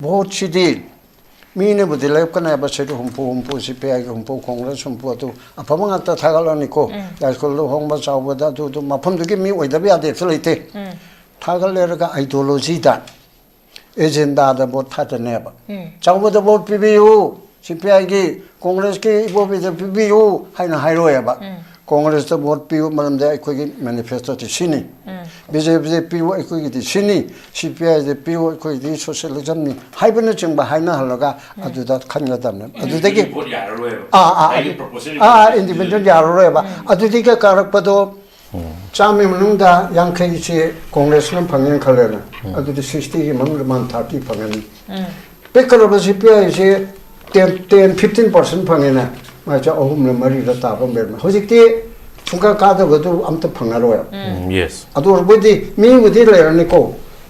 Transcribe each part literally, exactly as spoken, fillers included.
ꯚꯣꯠꯁꯤꯗꯤ ꯃꯤꯅꯕꯨꯗꯤ ꯂꯦꯞꯀꯅꯦꯕ, ꯁꯤꯠ ꯍꯨꯝꯐꯨ ꯍꯨꯝꯐꯨ, ꯁꯤ ꯄꯤ ꯑꯥꯏꯒꯤ ꯍꯨꯝꯐꯨ, ꯀꯣꯡꯒ꯭ꯔꯦꯁ ꯍꯨꯝꯐꯨ, ꯑꯗꯨ ꯑꯐꯕ ꯉꯥꯛꯇ ꯊꯥꯒꯠꯂꯅꯤꯀꯣ꯫ ꯎꯝ꯫ ꯌꯥꯏꯁ꯭ꯀꯨꯜꯗ ꯍꯣꯡꯕ ꯆꯥꯎꯕꯗ ꯑꯗꯨ ꯑꯗꯨ ꯃꯐꯝꯗꯨꯒꯤ ꯃꯤ ꯑꯣꯏꯗꯕ ꯌꯥꯗꯦꯁꯨ ꯂꯩꯇꯦ꯫ ꯎꯝ꯫ ꯊꯥꯒꯠꯂꯦꯔꯒ ideologyꯗ, agendaꯗ ꯚꯣꯠ ꯊꯥꯗꯅꯦꯕ꯫ ꯎꯝ꯫ ꯆꯥꯎꯕꯗ ꯚꯣꯠ ꯄꯤꯕꯤꯌꯨ, ꯁꯤ ꯄꯤ ꯑꯥꯏꯒꯤ, ꯀꯣꯡꯒ꯭ꯔꯦꯁꯀꯤ ꯏꯕꯣꯕꯤꯗ ꯄꯤꯕꯤꯌꯨ ꯍꯥꯏꯅ ꯍꯥꯏꯔꯣꯏꯕ꯫ ꯎꯝ꯫ ꯀꯣꯡꯒ꯭ꯔꯦꯁꯇ ꯚꯣꯠ ꯄꯤꯌꯨ, ꯃꯔꯝꯗꯤ ꯑꯩꯈꯣꯏꯒꯤ ꯃꯦꯅꯤꯐꯦꯁꯇꯣꯗꯤ ꯁꯤꯅꯤ꯫ ꯎꯝ꯫ ꯕꯤ ꯖꯦ ꯄꯤꯗ ꯄꯤꯌꯨ, ꯑꯩꯈꯣꯏꯒꯤꯗꯤ ꯁꯤꯅꯤ꯫ ꯁꯤ ꯄꯤ ꯑꯥꯏꯗ ꯄꯤꯌꯨ, ꯑꯩꯈꯣꯏꯒꯤꯗꯤ ꯁꯣꯁꯤꯌꯦꯂꯤꯖꯝꯅꯤ ꯍꯥꯏꯕꯅꯆꯤꯡꯕ ꯍꯥꯏꯅꯍꯜꯂꯒ ꯎꯝ꯫ ꯑꯗꯨꯗ ꯈꯟꯒꯗꯕꯅꯦ꯫ ꯑꯗꯨꯗꯒꯤ independent vote ꯌꯥꯔꯔꯣꯏꯕ꯫ ꯑꯥ, ꯑꯥ, ꯍꯥꯏꯗꯤ ꯑꯗꯨ-, proportional ꯑꯥ, vote independent ꯌꯥꯔꯔꯣꯏꯕ꯫ ꯎꯝ꯫ ꯑꯗꯨꯗꯒꯤ ꯀꯥꯔꯛꯄꯗꯣ ꯆꯥꯝꯃꯒꯤ ꯃꯅꯨꯡꯗ ꯌꯥꯡꯈꯩꯁꯦ ꯀꯣꯡꯒ꯭ꯔꯦꯁꯅ ꯐꯪꯉꯦꯅ ꯈꯜꯂꯦꯅ꯫ ꯎꯝ꯫ ꯑꯗꯨꯗꯤ sixtyꯒꯤ ꯃꯅꯨꯡꯗ ꯃꯥꯅ thirty ꯐꯪꯉꯅꯤ꯫ ꯎꯝ꯫ ꯄꯤꯛꯈ꯭ꯔꯕ ꯁꯤ ꯄꯤ ꯑꯥꯏꯁꯦ ten, ten, fifteen percent ꯐꯪꯉꯦꯅ, ꯃꯥꯁꯦ ꯑꯍꯨꯝꯂ ꯃꯔꯤꯔ ꯇꯥꯕ ꯑꯃ ꯂꯩꯔꯝꯃꯦ꯫ ꯍꯧꯖꯤꯛꯇꯤ ꯁꯨꯡꯀꯥ ꯀꯥꯗꯕꯗꯨ ꯑꯝꯇ ꯐꯪꯉꯔꯣꯏ꯫ ꯎꯝ꯫ Yes꯫ ꯑꯗꯨ ꯑꯣꯏꯔꯕꯨꯗꯤ ꯃꯤꯕꯨꯗꯤ ꯂꯩꯔꯅꯤꯀꯣ꯫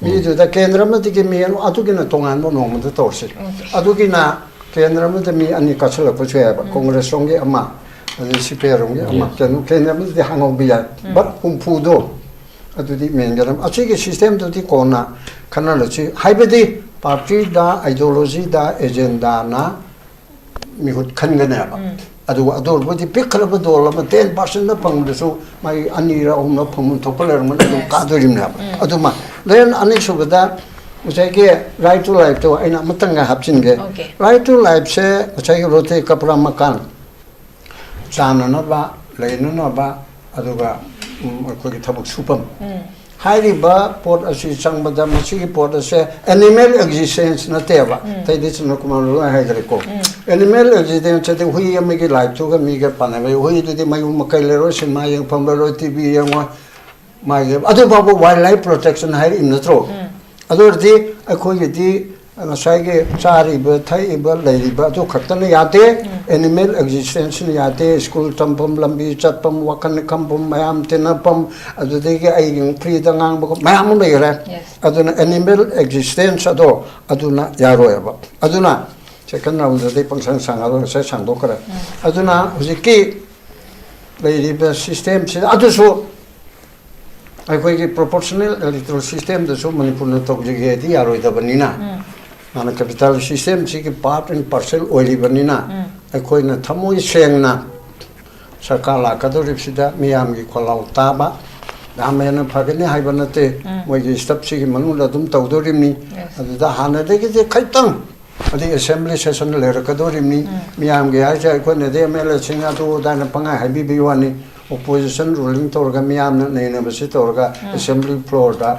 ꯎꯝ꯫ ꯃꯤꯗꯨꯗ ꯀꯦꯟꯗ꯭ꯔ ꯑꯃꯗꯒꯤ ꯃꯤ ꯑꯗꯨꯒꯤꯅ ꯇꯣꯉꯥꯟꯕ ꯅꯣꯡꯃꯗ ꯇꯧꯔꯁꯤ꯫ ꯎꯝ꯫ ꯑꯗꯨꯒꯤꯅ ꯀꯦꯟꯗ꯭ꯔ ꯑꯃꯗ ꯃꯤ ꯑꯅꯤ ꯀꯥꯁꯤꯜꯂꯛꯄꯁꯨ ꯌꯥꯏꯕ꯫ ꯎꯝ꯫ ꯀꯣꯡꯒ꯭ꯔꯦꯁ ꯔꯣꯝꯒꯤ ꯑꯃ, ꯑꯗꯩ ꯁꯤ ꯄꯤ ꯑꯥꯏ ꯔꯣꯝꯒꯤ ꯑꯃ꯫ ꯎꯝ꯫ ꯀꯩꯅꯣ, ꯀꯦꯟꯗ꯭ꯔ ꯑꯃꯗꯗꯤ ꯍꯥꯡꯍꯧꯕ ꯌꯥꯏ꯫ ꯎꯝ꯫ But ꯍꯨꯝꯐꯨꯗꯣ ꯑꯗꯨꯗꯤ ꯃꯦꯟꯒꯗꯕ꯫ ꯑꯁꯤꯒꯤ systemꯗꯨꯗꯤ ꯀꯣꯟꯅ ꯈꯟꯅꯔꯁꯤ꯫ ꯍꯥꯏꯕꯗꯤ partyꯗ, ideologyꯗ, agendaꯅ ꯃꯤꯍꯨꯠ ꯈꯟꯒꯅꯦꯕ꯫ ꯎꯝ꯫ ꯑꯗꯨꯒ ꯑꯗꯨ ꯑꯣꯏꯔꯕꯗꯤ ꯄꯤꯛꯈ꯭ꯔꯕ ꯗꯣꯜ ꯑꯃ ten percentꯅ ꯐꯪꯕꯗꯁꯨ ꯃꯥꯒꯤ ꯑꯅꯤꯔ ꯑꯍꯨꯝꯔ ꯐꯪꯐꯝ ꯊꯣꯛꯄ ꯂꯩꯔꯝꯒꯅꯤ, ꯑꯗꯨꯝ Yes꯫ ꯀꯥꯗꯣꯔꯤꯕꯅꯦꯕ꯫ ꯎꯝ꯫ ꯑꯗꯨꯃ, then ꯑꯅꯤꯁꯨꯕꯗ ꯉꯁꯥꯏꯒꯤ right to lifeꯇꯣ ꯑꯩꯅ ꯑꯃꯇꯪꯒ ꯍꯥꯞꯆꯤꯟꯒꯦ꯫ Okay꯫ Right to lifeꯁꯦ ꯉꯁꯥꯏꯒꯤ ꯔꯣꯇꯤ ꯀꯄ꯭ꯔꯥ ꯃꯀꯥꯟ, ꯆꯥꯅꯅꯕ, ꯂꯩꯅꯅꯕ, ꯑꯗꯨꯒ, ꯎꯝ, ꯑꯩꯈꯣꯏꯒꯤ ꯊꯕꯛ ꯁꯨꯐꯝ꯫ ꯎꯝ꯫ ꯍꯥꯏꯔꯤꯕ ꯄꯣꯠ ꯑꯁꯤ ꯆꯪꯕꯗ ꯃꯁꯤꯒꯤ ꯄꯣꯠ ꯑꯁꯦ animal existence ꯅꯠꯇꯦꯕ꯫ ꯎꯝ꯫ ꯑꯇꯩꯗꯤ ꯆꯨꯝꯅ ꯀꯨꯃꯥꯔ ꯂꯣꯏ ꯍꯥꯏꯈ꯭ꯔꯦꯀꯣ꯫ ꯎꯝ꯫ Animal existence ꯍꯥꯏꯗꯤ ꯍꯨꯏ ꯑꯃꯒꯤ lifeꯇꯨꯒ ꯃꯤꯒ ꯄꯥꯟꯅꯕ꯫ ꯍꯨꯏꯗꯨꯗꯤ ꯃꯌꯨꯝ ꯃꯀꯩ ꯂꯩꯔꯣꯏ, ꯁꯤꯅꯦꯃꯥ ꯌꯦꯡꯐꯝ ꯂꯩꯔꯣꯏ, ꯇꯤ ꯚꯤ ꯌꯦꯡꯉꯣꯏ, ꯃꯥꯒꯤ ꯑꯗꯨ ꯐꯥꯎꯕ wildlife protection ꯍꯥꯏꯔꯤꯕ ꯅꯠꯇ꯭ꯔꯣ? ꯎꯝ꯫ ꯑꯗꯨ ꯑꯣꯏꯔꯗꯤ ꯑꯩꯈꯣꯏꯒꯤꯗꯤ ꯉꯁꯥꯏꯒꯤ ꯆꯥꯔꯤꯕ, ꯊꯛꯏꯕ, ꯂꯩꯔꯤꯕ ꯑꯗꯨ ꯈꯛꯇꯅ ꯌꯥꯗꯦ꯫ ꯎꯝ꯫ Animal existenceꯅ ꯌꯥꯗꯦ꯫ ꯁ꯭ꯀꯨꯜ ꯇꯝꯐꯝ, ꯂꯝꯕꯤ ꯆꯠꯐꯝ, ꯋꯥꯈꯜ ꯈꯟꯐꯝ, ꯃꯌꯥꯝ ꯇꯤꯟꯅꯐꯝ, ꯑꯗꯨꯗꯒꯤ ꯑꯩꯒꯤ freeꯗ ꯉꯥꯡꯕ ꯃꯌꯥꯝ ꯑꯃ ꯂꯩꯈ꯭ꯔꯦ꯫ Yes꯫ ꯑꯗꯨꯅ animal existence ꯑꯗꯣ ꯑꯗꯨꯅ ꯌꯥꯔꯣꯏꯕ꯫ ꯑꯗꯨꯅ second roundꯗꯗꯤ ꯄꯪꯁꯥꯡ ꯁꯥꯡꯉꯔꯣꯏ, ꯉꯁꯥꯏ ꯁꯥꯡꯗꯣꯛꯈ꯭ꯔꯦ꯫ ꯎꯝ꯫ ꯑꯗꯨꯅ ꯍꯧꯖꯤꯛꯀꯤ ꯂꯩꯔꯤꯕ systemꯁꯤꯗ ꯑꯗꯨꯁꯨ ꯑꯩꯈꯣꯏꯒꯤ proportional electoral systemꯗꯁꯨ ꯃꯅꯤꯄꯨꯔꯅ ꯇꯧꯖꯒꯦꯗꯤ ꯌꯥꯔꯣꯏꯗꯕꯅꯤꯅ, ꯎꯝ꯫ ꯍꯥꯟꯅ capitalist systemꯁꯤꯒꯤ part and parcel ꯑꯣꯏꯔꯤꯕꯅꯤꯅ, ꯑꯩꯈꯣꯏꯅ ꯊꯃꯣꯏ ꯁꯦꯡꯅ ꯁꯔꯀꯥꯔ ꯂꯥꯛꯀꯗꯧꯔꯤꯕꯁꯤꯗ ꯃꯤꯌꯥꯝꯒꯤ ꯈꯣꯜꯂꯥꯎ ꯇꯥꯕ, ꯌꯥꯝ ꯍꯦꯟꯅ ꯐꯒꯅꯤ ꯍꯥꯏꯕ ꯅꯠꯇꯦ꯫ ꯃꯣꯏꯒꯤ staffꯁꯤꯒꯤ ꯃꯅꯨꯡꯗ ꯑꯗꯨꯝ ꯇꯧꯗꯣꯔꯤꯕꯅꯤ꯫ ꯑꯗꯨꯗ ꯍꯥꯟꯅꯗꯒꯤꯗꯤ ꯈꯤꯇꯪ, ꯑꯗꯩ assembly session ꯂꯩꯔꯛꯀꯗꯣꯔꯤꯕꯅꯤ꯫ ꯃꯤꯌꯥꯝꯒꯤ ꯍꯥꯏꯁꯦ ꯑꯩꯈꯣꯏꯅꯗꯤ MLAꯁꯤꯡ ꯑꯗꯨ ꯑꯗꯥꯅ ꯄꯪꯍꯥꯏ ꯍꯥꯏꯕꯤꯕꯒꯤ ꯋꯥꯅꯤ꯫ Opposition ruling ꯇꯧꯔꯒ ꯃꯤꯌꯥꯝꯅ ꯅꯩꯅꯕꯁꯤ ꯇꯧꯔꯒ assembly floorꯗ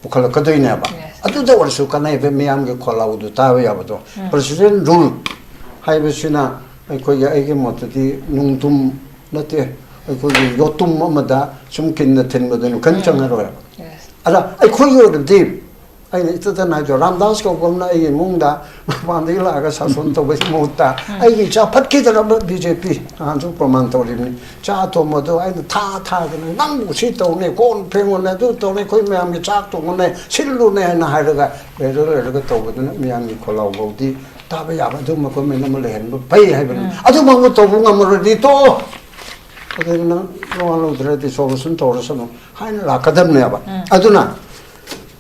ꯄꯨꯈꯠꯂꯛꯀꯗꯣꯏꯅꯦꯕ꯫ ꯑꯗꯨꯗ ꯑꯣꯏꯔꯁꯨ ꯀꯥꯟꯅꯩꯕ, ꯃꯤꯌꯥꯝꯒꯤ ꯈꯣꯜꯂꯥꯎꯗꯨ ꯇꯥꯕ ꯌꯥꯕꯗꯣ꯫ President rule ꯍꯥꯏꯕꯁꯤꯅ ꯑꯩꯈꯣꯏꯒꯤ, ꯑꯩꯒꯤ ꯃꯣꯠꯇꯗꯤ ꯅꯨꯡꯗꯨꯝ ꯅꯠꯇꯦ, ꯑꯩꯈꯣꯏꯒꯤ ꯌꯣꯠꯇꯨꯝ ꯑꯃꯗ ꯁꯨꯝ ꯀꯤꯟꯅ ꯊꯤꯟꯕꯗꯨꯅ ꯀꯔꯤꯝ ꯆꯪꯉꯔꯣꯏꯕ꯫ ꯑꯗ ꯑꯩꯈꯣꯏꯒꯤ ꯑꯣꯏꯅꯗꯤ ꯑꯩꯅ ꯏꯇꯠ ꯇꯠꯅ ꯍꯥꯏꯗꯣ, ꯔꯥꯝꯗꯥꯁ ꯀꯧꯕ ꯑꯃꯅ ꯑꯩꯒꯤ ꯏꯃꯨꯡꯗ ꯃꯄꯥꯟꯗꯒꯤ ꯂꯥꯛꯑꯒ ꯁꯥꯁꯣꯟ ꯇꯧꯕꯒꯤ ꯃꯍꯨꯠꯇ ꯑꯩꯒꯤ ꯏꯆꯥ ꯐꯠꯈꯤꯗ꯭ꯔꯕ BJP ꯅꯍꯥꯟꯁꯨ ꯄ꯭ꯔꯃꯥꯟ ꯇꯧꯔꯤꯕꯅꯤ꯫ ꯆꯥ ꯊꯣꯡꯕꯗꯣ ꯑꯩꯅ ꯊꯥ ꯊꯥꯗꯅ, "ꯅꯪꯕꯨ ꯁꯤ ꯇꯧꯅꯦ, ꯀꯣꯟ ꯐꯦꯡꯉꯨꯅꯦ, ꯑꯗꯨ ꯇꯧꯅꯦ, ꯑꯩꯈꯣꯏ ꯃꯌꯥꯝꯒꯤ ꯆꯥꯛ ꯊꯣꯡꯉꯨꯅꯦ, ꯁꯤꯜꯂꯨꯅꯦ" ꯍꯥꯏꯅ ꯍꯥꯏꯔꯒ ꯂꯩꯔ ꯂꯩꯔꯒ ꯇꯧꯕꯗꯨꯅ ꯃꯤꯌꯥꯝꯒꯤ ꯈꯣꯜꯂꯥꯎ ꯐꯥꯎꯗꯤ ꯇꯥꯕ ꯌꯥꯕ ꯑꯗꯨꯒꯨꯝꯕ government ꯑꯃ ꯂꯩꯍꯟꯕ ꯐꯩ ꯍꯥꯏꯕꯅꯤ꯫ ꯑꯗꯨꯃꯛꯕꯨ ꯇꯧꯕ ꯉꯝꯃꯔꯗꯤ ꯇꯣꯛꯑꯣ꯫ ꯑꯗꯨꯗꯤ ꯅꯪ ꯅꯋꯥ ꯂꯧꯗ꯭ꯔꯦ, dissolution ꯇꯧꯔꯁꯅꯨ ꯍꯥꯏꯅ ꯂꯥꯛꯀꯗꯕꯅꯦꯕ꯫ ꯑꯗꯨꯅ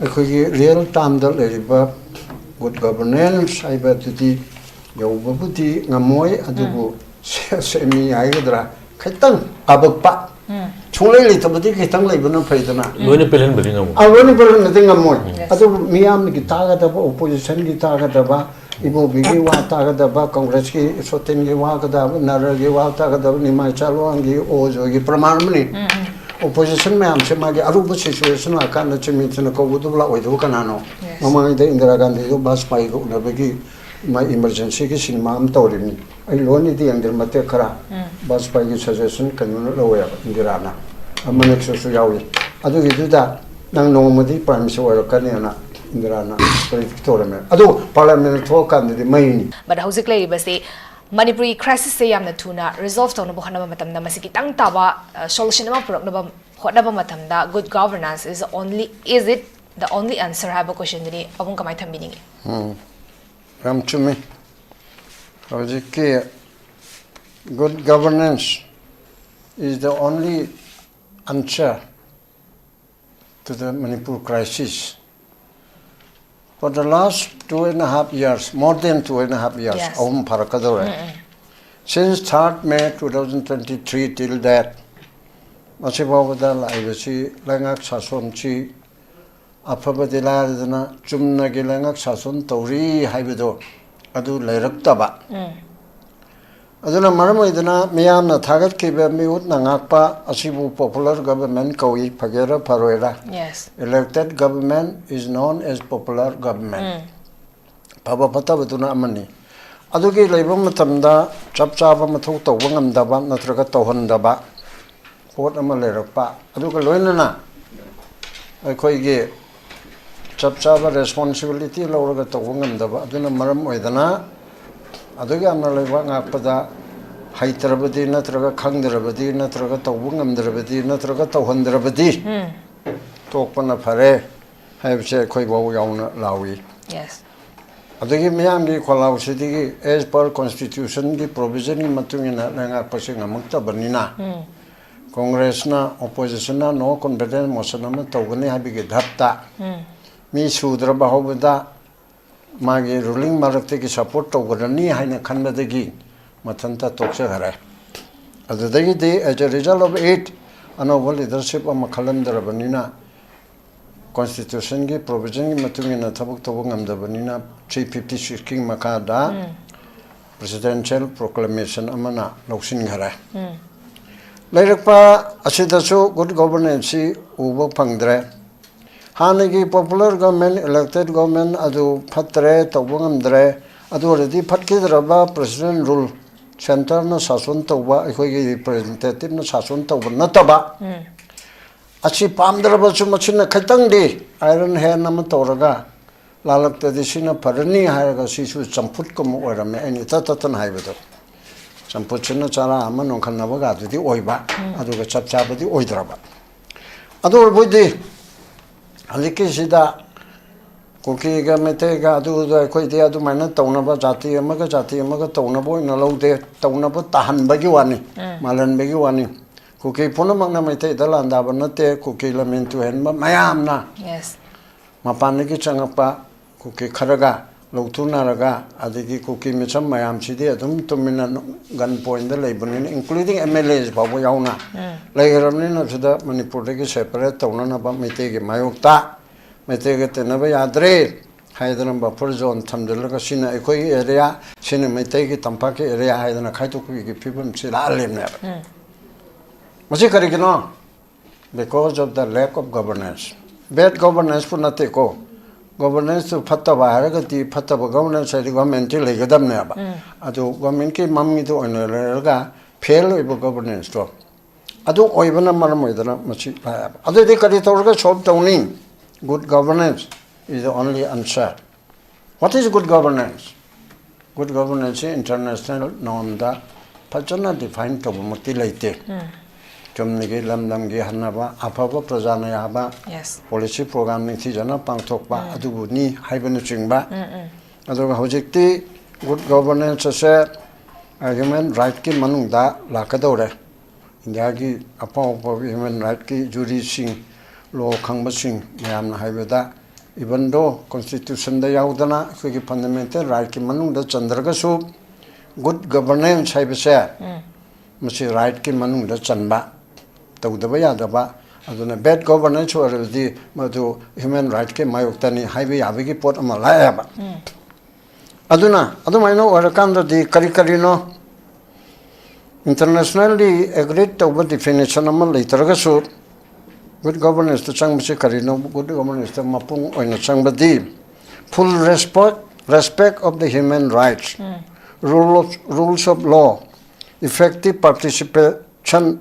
ꯑꯩꯈꯣꯏꯒꯤ real termꯗ ꯂꯩꯔꯤꯕ good governance ꯍꯥꯏꯕ ꯑꯗꯨꯗꯤ ꯌꯧꯕꯕꯨꯗꯤ ꯉꯝꯃꯣꯏ, ꯑꯗꯨꯕꯨ ꯁꯦ-, semi ꯍꯥꯏꯒꯗ꯭ꯔꯥ, ꯈꯤꯇꯪ ꯀꯥꯕꯛꯄ, ꯁꯨꯡꯂꯩ ꯂꯩꯇꯕꯗꯤ ꯈꯤꯇꯪ ꯂꯩꯕꯅ ꯐꯩꯗꯅ꯫ ꯂꯣꯏꯅ ꯄꯦꯜꯍꯟꯕꯗꯤ ꯉꯝꯃꯣꯏ꯫ ꯑ, ꯂꯣꯏꯅ ꯄꯦꯜꯍꯟꯕꯗꯤ ꯉꯝꯃꯣꯏ꯫ ꯑꯗꯨꯕꯨ ꯃꯤꯌꯥꯝꯒꯤ ꯇꯥꯒꯗꯕ, oppositionꯒꯤ ꯇꯥꯒꯗꯕ, ꯏꯕꯣꯕꯤꯒꯤ ꯋꯥ ꯇꯥꯒꯗꯕ, ꯀꯪꯒ꯭ꯔꯦꯁꯀꯤ ꯁꯣꯇꯤꯟꯒꯤ ꯋꯥ ꯇꯥꯒꯗꯕ, ꯅꯔꯒꯤ ꯋꯥ ꯇꯥꯒꯗꯕ, ꯅꯤꯃꯥꯏ ꯆꯥꯂꯣꯡꯒꯤ, ꯑꯣꯖꯣꯒꯤ ꯄ꯭ꯔꯃꯥꯟ ꯑꯃꯅꯤ꯫ Opposition ꯃꯌꯥꯝꯁꯦ ꯃꯥꯒꯤ ꯑꯔꯨꯕ situation ꯂꯥꯛꯀꯥꯟꯗ ꯆꯤꯟꯃꯤꯟꯊꯅ ꯀꯧꯕꯗꯨ ꯂꯥꯛꯑꯣꯏꯗꯕ ꯀꯅꯥꯅꯣ? ꯃꯃꯥꯡꯗ ꯏꯟꯗꯤꯔꯥ ꯒꯥꯟꯙꯤꯗꯨ ꯕꯥꯖꯄꯥꯏꯒ ꯎꯅꯕꯒꯤ ꯃꯥ emergencyꯒꯤ cinema ꯑꯃ ꯇꯧꯔꯤꯕꯅꯤ꯫ ꯑꯩ ꯂꯣꯏꯅꯗꯤ ꯌꯦꯡꯗ꯭ꯔꯤ, ꯃꯇꯦꯛ ꯈꯔ꯫ ꯕꯥꯖꯄꯥꯏꯒꯤ suggestion ꯀꯩꯅꯣꯅ ꯂꯧꯋꯦꯕ, ꯏꯟꯗꯤꯔꯥꯅ꯫ ꯑꯃꯅꯁꯨ ꯌꯥꯎꯏ꯫ ꯑꯗꯨꯒꯤꯗꯨꯗ ꯅꯪ ꯅꯣꯡꯃꯗꯤ Prime Minister ꯑꯣꯏꯔꯛꯀꯅꯤꯅ ꯏꯟꯗꯤꯔꯥꯅ predict ꯇꯧꯔꯝꯃꯦ꯫ ꯑꯗꯨ parliamentꯅ ꯊꯣꯛꯑꯀꯥꯟꯗꯗꯤ ꯃꯩꯅꯤ꯫ But ꯍꯧꯖꯤꯛ ꯂꯩꯔꯤꯕꯁꯤ ꯃꯅꯤꯄꯨꯔꯤ crisisꯁꯦ ꯌꯥꯝꯅ ꯊꯨꯅ resolve ꯇꯧꯅꯕ ꯍꯣꯠꯅꯕ ꯃꯇꯝꯗ, ꯃꯁꯤꯒꯤ ꯇꯪ ꯇꯥꯕ, ꯑ, solution ꯑꯃ ꯄꯨꯔꯛꯅꯕ ꯍꯣꯠꯅꯕ ꯃꯇꯝꯗ good governance is only, is it the only answer ꯍꯥꯏꯕ questionꯗꯨꯅꯤ ꯄꯥꯕꯨꯡ ꯀꯃꯥꯏꯅ ꯊꯝꯕꯤꯅꯤꯡꯉꯤ? ꯌꯥꯝ ꯆꯨꯝꯃꯤ꯫ ꯍꯧꯖꯤꯛꯀꯤ good governance is the only answer to the Manipur crisis. For the last two and a half years, more than two and a half years, Yes. ꯑꯍꯨꯝ ꯐꯥꯔꯛꯀꯗꯧꯔꯦ. Since third May two thousand twenty-three till date, ꯃꯁꯤꯐꯥꯎꯕꯗ ꯂꯥꯛꯏꯕꯁꯤ ꯂꯩꯉꯥꯛ ꯁꯥꯁꯣꯟꯁꯤ ꯑꯐꯕꯗꯤ ꯂꯥꯏꯔꯗꯅ ꯆꯨꯝꯅꯒꯤ ꯂꯩꯉꯥꯛ ꯁꯥꯁꯣꯟ ꯇꯧꯔꯤ ꯍꯥꯏꯕꯗꯣ ꯑꯗꯨ ꯂꯩꯔꯛꯇꯕ꯫ ꯑꯗꯨꯅ ꯃꯔꯝ ꯑꯣꯏꯗꯅ ꯃꯤꯌꯥꯝꯅ ꯊꯥꯒꯠꯈꯤꯕ ꯃꯤꯍꯨꯠꯅ ꯉꯥꯛꯄ ꯑꯁꯤꯕꯨ popular government ꯀꯧꯏ, ꯐꯒꯦꯔꯥ ꯐꯔꯣꯏꯔꯥ? Yes. Elected government is known as popular government. ꯐꯕ ꯐꯠꯇꯕꯗꯨꯅ ꯑꯃꯅꯤ꯫ ꯑꯗꯨꯒꯤ ꯂꯩꯕ ꯃꯇꯝꯗ ꯆꯞ ꯆꯥꯕ ꯃꯊꯧ ꯇꯧꯕ ꯉꯝꯗꯕ ꯅꯠꯇ꯭ꯔꯒ ꯇꯧꯍꯟꯗꯕ ꯄꯣꯠ ꯑꯃ ꯂꯩꯔꯛꯄ, ꯑꯗꯨꯒ ꯂꯣꯏꯅꯅ ꯑꯩꯈꯣꯏꯒꯤ ꯆꯞ ꯆꯥꯕ responsibility ꯂꯧꯔꯒ ꯇꯧꯕ ꯉꯝꯗꯕ ꯑꯗꯨꯅ ꯃꯔꯝ ꯑꯣꯏꯗꯅ ꯑꯗꯨꯛ ꯌꯥꯝꯅ ꯂꯩꯕꯥꯛ ꯉꯥꯛꯄꯗ ꯍꯩꯇ꯭ꯔꯕꯗꯤ ꯅꯠꯇ꯭ꯔꯒ ꯈꯪꯗ꯭ꯔꯕꯗꯤ ꯅꯠꯇ꯭ꯔꯒ ꯇꯧꯕ ꯉꯝꯗ꯭ꯔꯕꯗꯤ ꯅꯠꯇ꯭ꯔꯒ ꯇꯧꯍꯟꯗ꯭ꯔꯕꯗꯤ ꯇꯣꯛꯄꯅ ꯐꯔꯦ ꯍꯥꯏꯕꯁꯦ ꯑꯩꯈꯣꯏꯐꯥꯎ ꯌꯥꯎꯅ ꯂꯥꯎꯏ꯫ Yes. ꯑꯗꯒꯤ ꯃꯤꯌꯥꯝꯒꯤ ꯈꯣꯜꯂꯥꯎꯁꯤꯗꯒꯤ as per constitution ꯒꯤ provision ꯒꯤ ꯃꯇꯨꯡ ꯏꯟꯅ ꯂꯩꯉꯥꯛꯄꯁꯤ ꯉꯝꯃꯛꯇꯕꯅꯤꯅ Congress ꯅ opposition ꯅ no confidence motion ꯑꯃ ꯇꯧꯒꯅꯤ ꯍꯥꯏꯕꯒꯤ ꯙꯞꯇ ꯃꯤ ꯁꯨꯗ꯭ꯔꯕ ꯍꯧꯕꯗ ꯃꯥꯒꯤ ruling ꯃꯔꯛꯇꯒꯤ support ꯇꯧꯒꯗ꯭ꯔꯅꯤ ꯍꯥꯏꯅ ꯈꯟꯕꯗꯒꯤ ꯃꯊꯟꯇ ꯇꯣꯛꯆꯈꯔꯦ꯫ ꯑꯗꯨꯗꯒꯤꯗꯤ as a result of it ꯑꯅꯧꯕ leadership ꯑꯃ ꯈꯜꯂꯝꯗ꯭ꯔꯕꯅꯤꯅ constitution ꯒꯤ provision ꯒꯤ ꯃꯇꯨꯡ ꯏꯟꯅ ꯊꯕꯛ ꯇꯧꯕ ꯉꯝꯗꯕꯅꯤꯅ three fifty six ꯀꯤ ꯃꯈꯥꯗ presidential proclamation ꯑꯃꯅ ꯂꯧꯁꯤꯟꯈꯔꯦ꯫ ꯂꯩꯔꯛꯄ ꯑꯁꯤꯗꯁꯨ good governance ꯁꯤ ꯎꯕ ꯐꯪꯗ꯭ꯔꯦ꯫ ꯍꯥꯟꯅꯒꯤ popular government, elected government ꯑꯗꯨ ꯐꯠꯇ꯭ꯔꯦ, ꯇꯧꯕ ꯉꯝꯗ꯭ꯔꯦ꯫ ꯑꯗꯨ ꯑꯣꯏꯔꯗꯤ ꯐꯠꯈꯤꯗ꯭ꯔꯕ president rule, centre ꯅ ꯁꯥꯁꯣꯟ ꯇꯧꯕ, ꯑꯩꯈꯣꯏꯒꯤ representative ꯅ ꯁꯥꯁꯣꯟ ꯇꯧꯕ ꯅꯠꯇꯕ ꯑꯁꯤ ꯄꯥꯝꯗ꯭ꯔꯕꯁꯨ ꯃꯁꯤꯅ ꯈꯤꯇꯪꯗꯤ iron hand ꯑꯃ ꯇꯧꯔꯒ ꯂꯥꯜꯂꯛꯇꯗꯤ ꯁꯤꯅ ꯐꯔꯅꯤ ꯍꯥꯏꯔꯒ ꯁꯤꯁꯨ ꯆꯝꯐꯨꯠꯀꯨꯝꯕ ꯑꯣꯏꯔꯝꯃꯦ, ꯑꯩꯅ ꯏꯇꯠ ꯇꯠꯇꯅ ꯍꯥꯏꯕꯗꯣ꯫ ꯆꯝꯐꯨꯠꯁꯤꯅ ꯆꯔꯥ ꯑꯃ ꯅꯣꯟꯈꯠꯅꯕꯒꯗꯨꯗꯤ ꯑꯣꯏꯕ, ꯑꯗꯨꯒ ꯆꯞ ꯆꯥꯕꯗꯤ ꯑꯣꯏꯗ꯭ꯔꯕ꯫ ꯑꯗꯨ ꯑꯣꯏꯔꯕꯣꯏꯗꯤ ꯍꯧꯖꯤꯛꯀꯤꯁꯤꯗ ꯀꯨꯀꯤꯒ ꯃꯩꯇꯩꯒ ꯑꯗꯨꯗ ꯑꯩꯈꯣꯏꯗꯤ ꯑꯗꯨꯃꯥꯏꯅ ꯇꯧꯅꯕ, ꯖꯥꯇꯤ ꯑꯃꯒ ꯖꯥꯇꯤ ꯑꯃꯒ ꯇꯧꯅꯕ ꯑꯣꯏꯅ ꯂꯧꯗꯦ, ꯇꯧꯅꯕ ꯇꯥꯍꯟꯕꯒꯤ ꯋꯥꯅꯤ, ꯃꯥꯜꯍꯟꯕꯒꯤ ꯋꯥꯅꯤ꯫ ꯀꯨꯀꯤ ꯄꯨꯝꯅꯃꯛꯅ ꯃꯩꯇꯩꯗ ꯂꯥꯟꯗꯥꯕ ꯅꯠꯇꯦ, ꯀꯨꯀꯤ ꯂꯝꯍꯦꯟ ꯇꯨꯍꯦꯟꯕ ꯃꯌꯥꯝꯅ Yes. ꯃꯄꯥꯟꯗꯒꯤ ꯆꯪꯉꯛꯄ ꯀꯨꯀꯤ ꯈꯔꯒ ꯂꯧꯊꯨꯅꯔꯒ, ꯑꯗꯒꯤ ꯀꯨꯀꯤ ꯃꯤꯆꯝ ꯃꯌꯥꯝꯁꯤꯗꯤ ꯑꯗꯨꯝ ꯇꯨꯃꯤꯟꯅ ꯒꯟ ꯄꯣꯏꯟꯗ ꯂꯩꯕꯅꯤꯅ, including M L As ꯐꯥꯎꯕ ꯌꯥꯎꯅ ꯂꯩꯈ꯭ꯔꯕꯅꯤꯅ, ꯁꯤꯗ ꯃꯅꯤꯄꯨꯔꯗꯒꯤ separate ꯇꯧꯅꯅꯕ ꯃꯩꯇꯩꯒꯤ ꯃꯥꯌꯣꯛꯇ ꯃꯩꯇꯩꯒ ꯇꯤꯟꯅꯕ ꯌꯥꯗ꯭ꯔꯦ ꯍꯥꯏꯗꯅ buffer zone ꯊꯝꯖꯤꯜꯂꯒ, ꯁꯤꯅ ꯑꯩꯈꯣꯏꯒꯤ area, ꯁꯤꯅ ꯃꯩꯇꯩꯒꯤ ꯇꯝꯄꯥꯛꯀꯤ area ꯍꯥꯏꯗꯅ ꯈꯥꯏꯗꯣꯛꯄꯒꯤ ꯐꯤꯕꯝꯁꯤ ꯂꯥꯛꯍꯜꯂꯤꯕꯅꯦꯕ꯫ ꯃꯁꯤ ꯀꯔꯤꯒꯤꯅꯣ? Because of the lack of governance. Bad governance ꯄꯨ ꯅꯠꯇꯦꯀꯣ, governance ꯇꯨ ꯐꯠꯇꯕ ꯍꯥꯏꯔꯒꯗꯤ, ꯐꯠꯇꯕ governance ꯍꯥꯏꯗꯤ government ꯇꯤ ꯂꯩꯒꯗꯕꯅꯦꯕ꯫ ꯑꯗꯨ government ꯀꯤ ꯃꯃꯤꯡꯗꯨ ꯑꯣꯏꯅ ꯂꯩꯔꯒ fail ꯑꯣꯏꯕ governance ꯇꯣ, ꯑꯗꯨ ꯑꯣꯏꯕꯅ ꯃꯔꯝ ꯑꯣꯏꯗꯅ ꯃꯁꯤ ꯂꯥꯛꯑꯦꯕ꯫ ꯑꯗꯨꯗꯤ ꯀꯔꯤ ꯇꯧꯔꯒ solve ꯇꯧꯅꯤ? Good governance is the only answer. What is good governance? Good governance ꯁꯤ international norm ꯗ ꯐꯖꯅ define ꯇꯧꯕꯃꯛꯇꯤ ꯂꯩꯇꯦ꯫ ꯆꯨꯝꯅꯒꯤ ꯂꯝ ꯂꯝꯒꯤ ꯍꯟꯅꯕ, ꯑꯐꯕ ꯄ꯭ꯔꯖꯥꯅ ꯌꯥꯕ, Yes. policy program ꯅꯤꯡꯊꯤꯖꯅ ꯄꯥꯡꯊꯣꯛꯄ, ꯑꯗꯨꯕꯨꯅꯤ ꯍꯥꯏꯕꯅꯆꯤꯡꯕ꯫ ꯑꯗꯨꯒ ꯍꯧꯖꯤꯛꯇꯤ good governance ꯑꯁꯦ human right ꯀꯤ ꯃꯅꯨꯡꯗ ꯂꯥꯛꯀꯗꯧꯔꯦ꯫ ꯏꯟꯗꯤꯌꯥꯒꯤ ꯑꯐꯥꯎ ꯑꯐꯥꯎꯕ human right ꯀꯤ ꯖꯨꯔꯤꯁꯤꯡ, ꯂꯣ ꯈꯪꯕꯁꯤꯡ ꯃꯌꯥꯝꯅ ꯍꯥꯏꯕꯗ, even though constitution ꯗ ꯌꯥꯎꯗꯅ, ꯑꯩꯈꯣꯏꯒꯤ fundamental right ꯀꯤ ꯃꯅꯨꯡꯗ ꯆꯟꯗ꯭ꯔꯒꯁꯨ, good governance ꯍꯥꯏꯕꯁꯦ ꯃꯁꯤ right ꯀꯤ ꯃꯅꯨꯡꯗ ꯆꯟꯕ, ꯇꯧꯗꯕ ꯌꯥꯗꯕ꯫ ꯑꯗꯨꯅ bad governance ꯑꯣꯏꯔꯕꯗꯤ ꯃꯗꯨ human right ꯀꯤ ꯃꯥꯌꯣꯛꯇꯅꯤ ꯍꯥꯏꯕ ꯌꯥꯕꯒꯤ ꯄꯣꯠ ꯑꯃ ꯂꯥꯛꯑꯦꯕ꯫ ꯑꯗꯨꯅ ꯑꯗꯨꯃꯥꯏꯅ ꯑꯣꯏꯔꯀꯥꯟꯗꯗꯤ ꯀꯔꯤ ꯀꯔꯤꯅꯣ internationally agreed ꯇꯧꯕ definition ꯑꯃ ꯂꯩꯇ꯭ꯔꯒꯁꯨ, good governance ꯇ ꯆꯪꯕꯁꯤ ꯀꯔꯤꯅꯣ? Good governance ꯇ ꯃꯄꯨꯡ ꯑꯣꯏꯅ ꯆꯪꯕꯗꯤ full respect, respect of the human rights, rule of, rules of law, effective participation,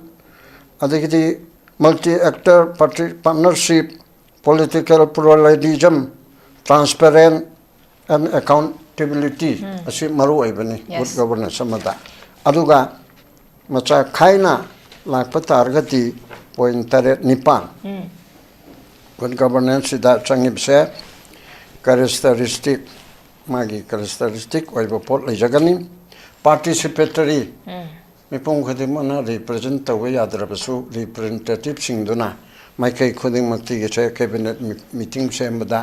ꯑꯗꯒꯤꯗꯤ multi actor party partnership, political pluralism, transparent and accountability ꯑꯁꯤ ꯃꯔꯨ ꯑꯣꯏꯕꯅꯤ Yes. good governance ꯑꯃꯗ꯫ ꯑꯗꯨꯒ ꯃꯆꯥ ꯈꯥꯏꯅ ꯂꯥꯛꯄ ꯇꯥꯔꯒꯗꯤ point ꯇꯔꯦꯠ ꯅꯤꯄꯥꯟ good governance ꯁꯤꯗ ꯆꯪꯉꯤꯕꯁꯦ characteristic, ꯃꯥꯒꯤ characteristic ꯑꯣꯏꯕ ꯄꯣꯠ ꯂꯩꯖꯒꯅꯤ꯫ Participatory, ꯃꯤꯄꯨꯝ ꯈꯨꯗꯤꯡꯃꯛꯅ represent ꯇꯧꯕ ꯌꯥꯗ꯭ꯔꯕꯁꯨ representative ꯁꯤꯡꯗꯨꯅ ꯃꯥꯏꯀꯩ ꯈꯨꯗꯤꯡꯃꯛꯇꯒꯤꯁꯦ ꯀꯦꯕꯤꯅꯦꯠ ꯃꯤ- ꯃꯤꯇꯤꯡ ꯁꯦꯝꯕꯗ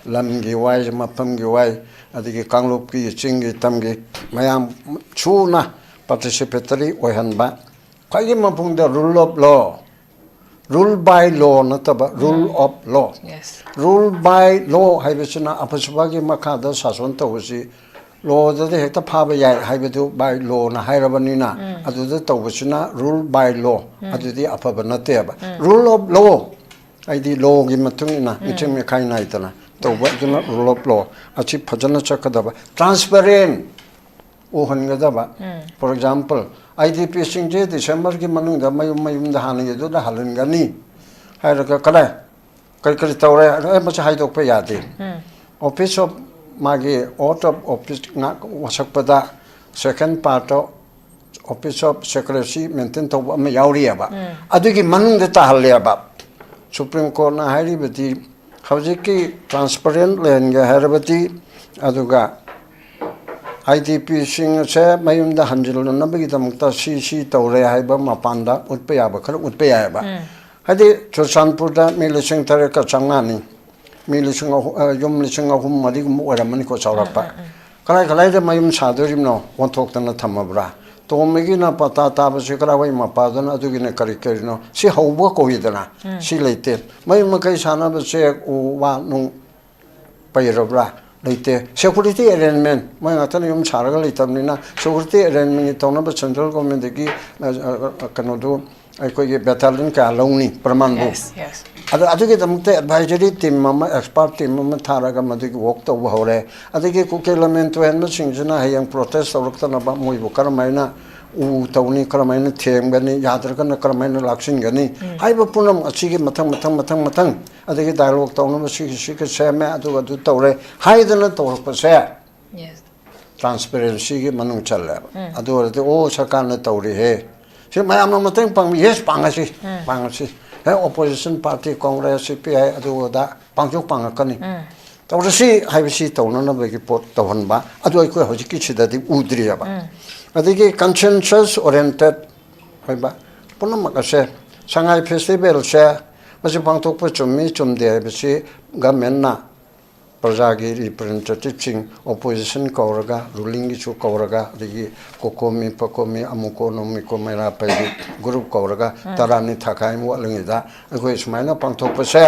ꯂꯝꯒꯤ ꯋꯥꯏ, ꯃꯐꯝꯒꯤ ꯋꯥꯏ, ꯑꯗꯒꯤ ꯀꯥꯡꯂꯨꯞꯀꯤ, ꯆꯤꯡꯒꯤ, ꯇꯝꯒꯤ ꯃꯌꯥꯝ ꯁꯨꯅ ꯄꯥꯔꯇꯤꯁꯤꯄꯦꯇꯔꯤ ꯑꯣꯏꯍꯟꯕ꯫ ꯈ꯭ꯋꯥꯏꯒꯤ ꯃꯄꯨꯡꯗ rule of law, rule by law ꯅꯠꯇꯕ rule of law꯫ Yes. Rule by law ꯍꯥꯏꯕꯁꯤꯅ ꯑꯐꯁꯨꯕꯒꯤ ꯃꯈꯥꯗ ꯁꯥꯁꯣꯟ ꯇꯧꯕꯁꯤ ꯂꯣꯗꯗꯤ ꯍꯦꯛꯇ ꯐꯥꯕ ꯌꯥꯏ ꯍꯥꯏꯕꯗꯨ by lawꯅ ꯍꯥꯏꯔꯕꯅꯤꯅ ꯑꯗꯨꯗ ꯇꯧꯕꯁꯤꯅ rule by law, ꯑꯗꯨꯗꯤ ꯑꯐꯕ ꯅꯠꯇꯦꯕ꯫ Rule of law ꯍꯥꯏꯗꯤ ꯂꯣꯒꯤ ꯃꯇꯨꯡ ꯏꯟꯅ ꯃꯤꯆꯪ ꯃꯤꯈꯥꯏ ꯅꯥꯏꯗꯅ ꯇꯧꯕ, ꯑꯗꯨꯅ rule of law ꯑꯁꯤ ꯐꯖꯅ ꯆꯠꯀꯗꯕ, transparent ꯎꯍꯟꯒꯗꯕ꯫ For example, IDPꯁꯤꯡꯁꯦ Decemberꯒꯤ ꯃꯅꯨꯡꯗ ꯃꯌꯨꯝ ꯃꯌꯨꯝꯗ ꯍꯥꯟꯅꯒꯤꯗꯨꯗ ꯍꯜꯍꯟꯒꯅꯤ ꯍꯥꯏꯔꯒ ꯀꯗꯥꯏ ꯀꯔꯤ ꯀꯔꯤ ꯇꯧꯔꯦ? ꯑꯦ, ꯃꯁꯤ ꯍꯥꯏꯗꯣꯛꯄ ꯌꯥꯗꯦ꯫ Office of ꯃꯥꯒꯤ oath of office ꯉꯥꯛ ꯋꯥꯁꯛꯄꯗ second part of office of secrecy maintain ꯇꯧꯕ ꯑꯃ ꯌꯥꯎꯔꯤꯑꯕ꯫ ꯑꯗꯨꯒꯤ ꯃꯅꯨꯡꯗ ꯇꯥꯍꯜꯂꯦꯕ꯫ Supreme Courtꯅ ꯍꯥꯏꯔꯤꯕꯗꯤ ꯍꯧꯖꯤꯛꯀꯤ transparent ꯂꯩꯍꯟꯒꯦ ꯍꯥꯏꯔꯕꯗꯤ, ꯑꯗꯨꯒ IDPꯁꯤꯡ ꯑꯁꯦ ꯃꯌꯨꯝꯗ ꯍꯟꯖꯤꯜꯂꯅꯕꯒꯤꯗꯃꯛꯇ ꯁꯤ ꯁꯤ ꯇꯧꯔꯦ ꯍꯥꯏꯕ ꯃꯄꯥꯟꯗ ꯎꯠꯄ ꯌꯥꯕ ꯈꯔ ꯎꯠꯄ ꯌꯥꯏꯑꯕ꯫ ꯍꯥꯏꯗꯤ ꯆꯨꯔꯆꯥꯟꯄꯨꯔꯗ ꯃꯤ ꯂꯤꯁꯤꯡ ꯇꯔꯦꯠꯀ ꯆꯥꯝꯃꯉꯥꯅꯤ, ꯃꯤ ꯂꯤꯁꯤꯡ ꯑꯍꯨꯝ, ꯑ, ꯌꯨꯝ ꯂꯤꯁꯤꯡ ꯑꯍꯨꯝ ꯃꯔꯤꯒꯨꯝꯕ ꯑꯣꯏꯔꯝꯃꯅꯤꯀꯣ ꯆꯥꯎꯔꯥꯛꯄ꯫ ꯀꯗꯥꯏ ꯀꯗꯥꯏꯗ ꯃꯌꯨꯝ ꯁꯥꯗꯣꯔꯤꯕꯅꯣ? ꯑꯣꯟꯊꯣꯛꯇꯅ ꯊꯝꯃꯕ꯭ꯔꯥ? ꯇꯣꯝꯕꯒꯤꯅ ꯄꯇꯥ ꯇꯥꯕꯁꯤ ꯀꯔꯥꯏꯋꯥꯏ ꯃꯄꯥꯗꯅꯣ? ꯑꯗꯨꯒꯤꯅ ꯀꯔꯤ ꯀꯔꯤꯅꯣ? ꯁꯤ ꯍꯧꯕ ꯀꯧꯏꯗꯅ꯫ ꯁꯤ ꯂꯩꯇꯦ꯫ ꯃꯌꯨꯝ ꯃꯀꯩ ꯁꯥꯟꯅꯕꯁꯦ ꯎ ꯋꯥ ꯅꯨꯡ ꯄꯩꯔꯕ꯭ꯔꯥ? ꯂꯩꯇꯦ꯫ Security arrangement, ꯃꯣꯏ ꯉꯥꯛꯇꯅ ꯌꯨꯝ ꯁꯥꯔꯒ ꯂꯩꯇꯕꯅꯤꯅ security arrangementꯒꯤ ꯇꯧꯅꯕ central governmentꯗꯒꯤ, ꯑ, ꯑ, ꯑ, ꯀꯩꯅꯣꯗꯨ, ꯑꯩꯈꯣꯏꯒꯤ battalion ꯀꯌꯥ ꯂꯧꯅꯤ, ꯄ꯭ꯔꯃꯥꯟꯕꯨ꯫ Yes, yes. ꯑꯗ ꯑꯗꯨꯒꯤꯗꯃꯛꯇ advisory team ꯑꯃ, expert team ꯑꯃ ꯊꯥꯔꯒ ꯃꯗꯨꯒꯤ work ꯇꯧꯕ ꯍꯧꯔꯦ꯫ ꯑꯗꯒꯤ ꯀꯨꯀꯤ ꯂꯝꯃꯦꯟ ꯇꯨꯍꯦꯟꯕꯁꯤꯡꯁꯤꯅ ꯍꯌꯦꯡ protest ꯇꯧꯔꯛꯇꯅꯕ ꯃꯣꯏꯕꯨ ꯀꯔꯝꯍꯥꯏꯅ ꯎ ꯇꯧꯅꯤ, ꯀꯔꯝꯍꯥꯏꯅ ꯊꯦꯡꯒꯅꯤ, ꯌꯥꯗ꯭ꯔꯒꯅ ꯀꯔꯝꯍꯥꯏꯅ ꯂꯥꯛꯁꯤꯟꯒꯅꯤ ꯍꯥꯏꯕ ꯄꯨꯝꯅꯃꯛ ꯑꯁꯤꯒꯤ ꯃꯊꯪ, ꯃꯊꯪ, ꯃꯊꯪ, ꯃꯊꯪ, ꯑꯗꯒꯤ dialogue ꯇꯧꯅꯕ ꯁꯤꯒꯤ, ꯁꯤꯒꯤ ꯁꯦꯝꯃꯦ, ꯑꯗꯨꯒ ꯑꯗꯨ ꯇꯧꯔꯦ ꯍꯥꯏꯗꯅ ꯇꯧꯔꯛꯄꯁꯦ Yes. transparencyꯒꯤ ꯃꯅꯨꯡ ꯆꯜꯂꯦꯕ꯫ ꯑꯗꯨ ꯑꯣꯏꯔꯗꯤ, ꯑꯣ, ꯁꯔꯀꯥꯔꯅ ꯇꯧꯔꯤꯍꯦ, ꯁꯤ ꯃꯌꯥꯝꯅ ꯃꯇꯦꯡ ꯄꯥꯡꯕꯤ, yes, ꯄꯥꯡꯉꯁꯤ, ꯄꯥꯡꯉꯁꯤ꯫ ꯍꯦꯛ opposition party, Congress, CPI, ꯑꯗꯨ ꯑꯗꯥ ꯄꯥꯡꯁꯨ ꯄꯥꯡꯉꯛꯀꯅꯤ꯫ ꯇꯧꯔꯁꯤ ꯍꯥꯏꯕꯁꯤ ꯇꯧꯅꯅꯕꯒꯤ ꯄꯣꯠ ꯇꯧꯍꯟꯕ, ꯑꯗꯨ ꯑꯩꯈꯣꯏ ꯍꯧꯖꯤꯛꯀꯤꯁꯤꯗꯗꯤ ꯎꯗ꯭ꯔꯤꯑꯕ꯫ ꯑꯗꯒꯤ consensus oriented ꯑꯣꯏꯕ ꯄꯨꯝꯅꯃꯛ ꯑꯁꯦ, ꯁꯉꯥꯏ festivalꯁꯦ ꯃꯁꯤ ꯄꯥꯡꯊꯣꯛꯄ ꯆꯨꯝꯃꯤ ꯆꯨꯝꯗꯦ ꯍꯥꯏꯕꯁꯤ ꯒꯃꯦꯟꯅ ꯄ꯭ꯔꯖꯥꯒꯤ ꯔꯤꯄ꯭ꯔꯖꯦꯟꯇꯦꯇꯤꯞꯁꯤꯡ, ꯑꯣꯄꯣꯖꯤꯁꯟ ꯀꯧꯔꯒ, ꯔꯨꯂꯤꯡꯒꯤꯁꯨ ꯀꯧꯔꯒ, ꯑꯗꯒꯤ ꯀꯣꯀꯣꯃꯤ ꯄꯀꯣꯃꯤ ꯑꯃꯨꯀꯣ ꯅꯣꯃꯤꯀꯣ ꯃꯩꯔꯥ ꯄꯥꯏꯕꯤ ꯒ꯭ꯔꯨꯞ ꯀꯧꯔꯒ ꯇꯔꯥꯅꯤ ꯊꯥꯈꯥꯏ ꯑꯃ ꯋꯥꯠꯂꯤꯉꯩꯗ ꯑꯩꯈꯣꯏ ꯁꯨꯃꯥꯏꯅ ꯄꯥꯡꯊꯣꯛꯄꯁꯦ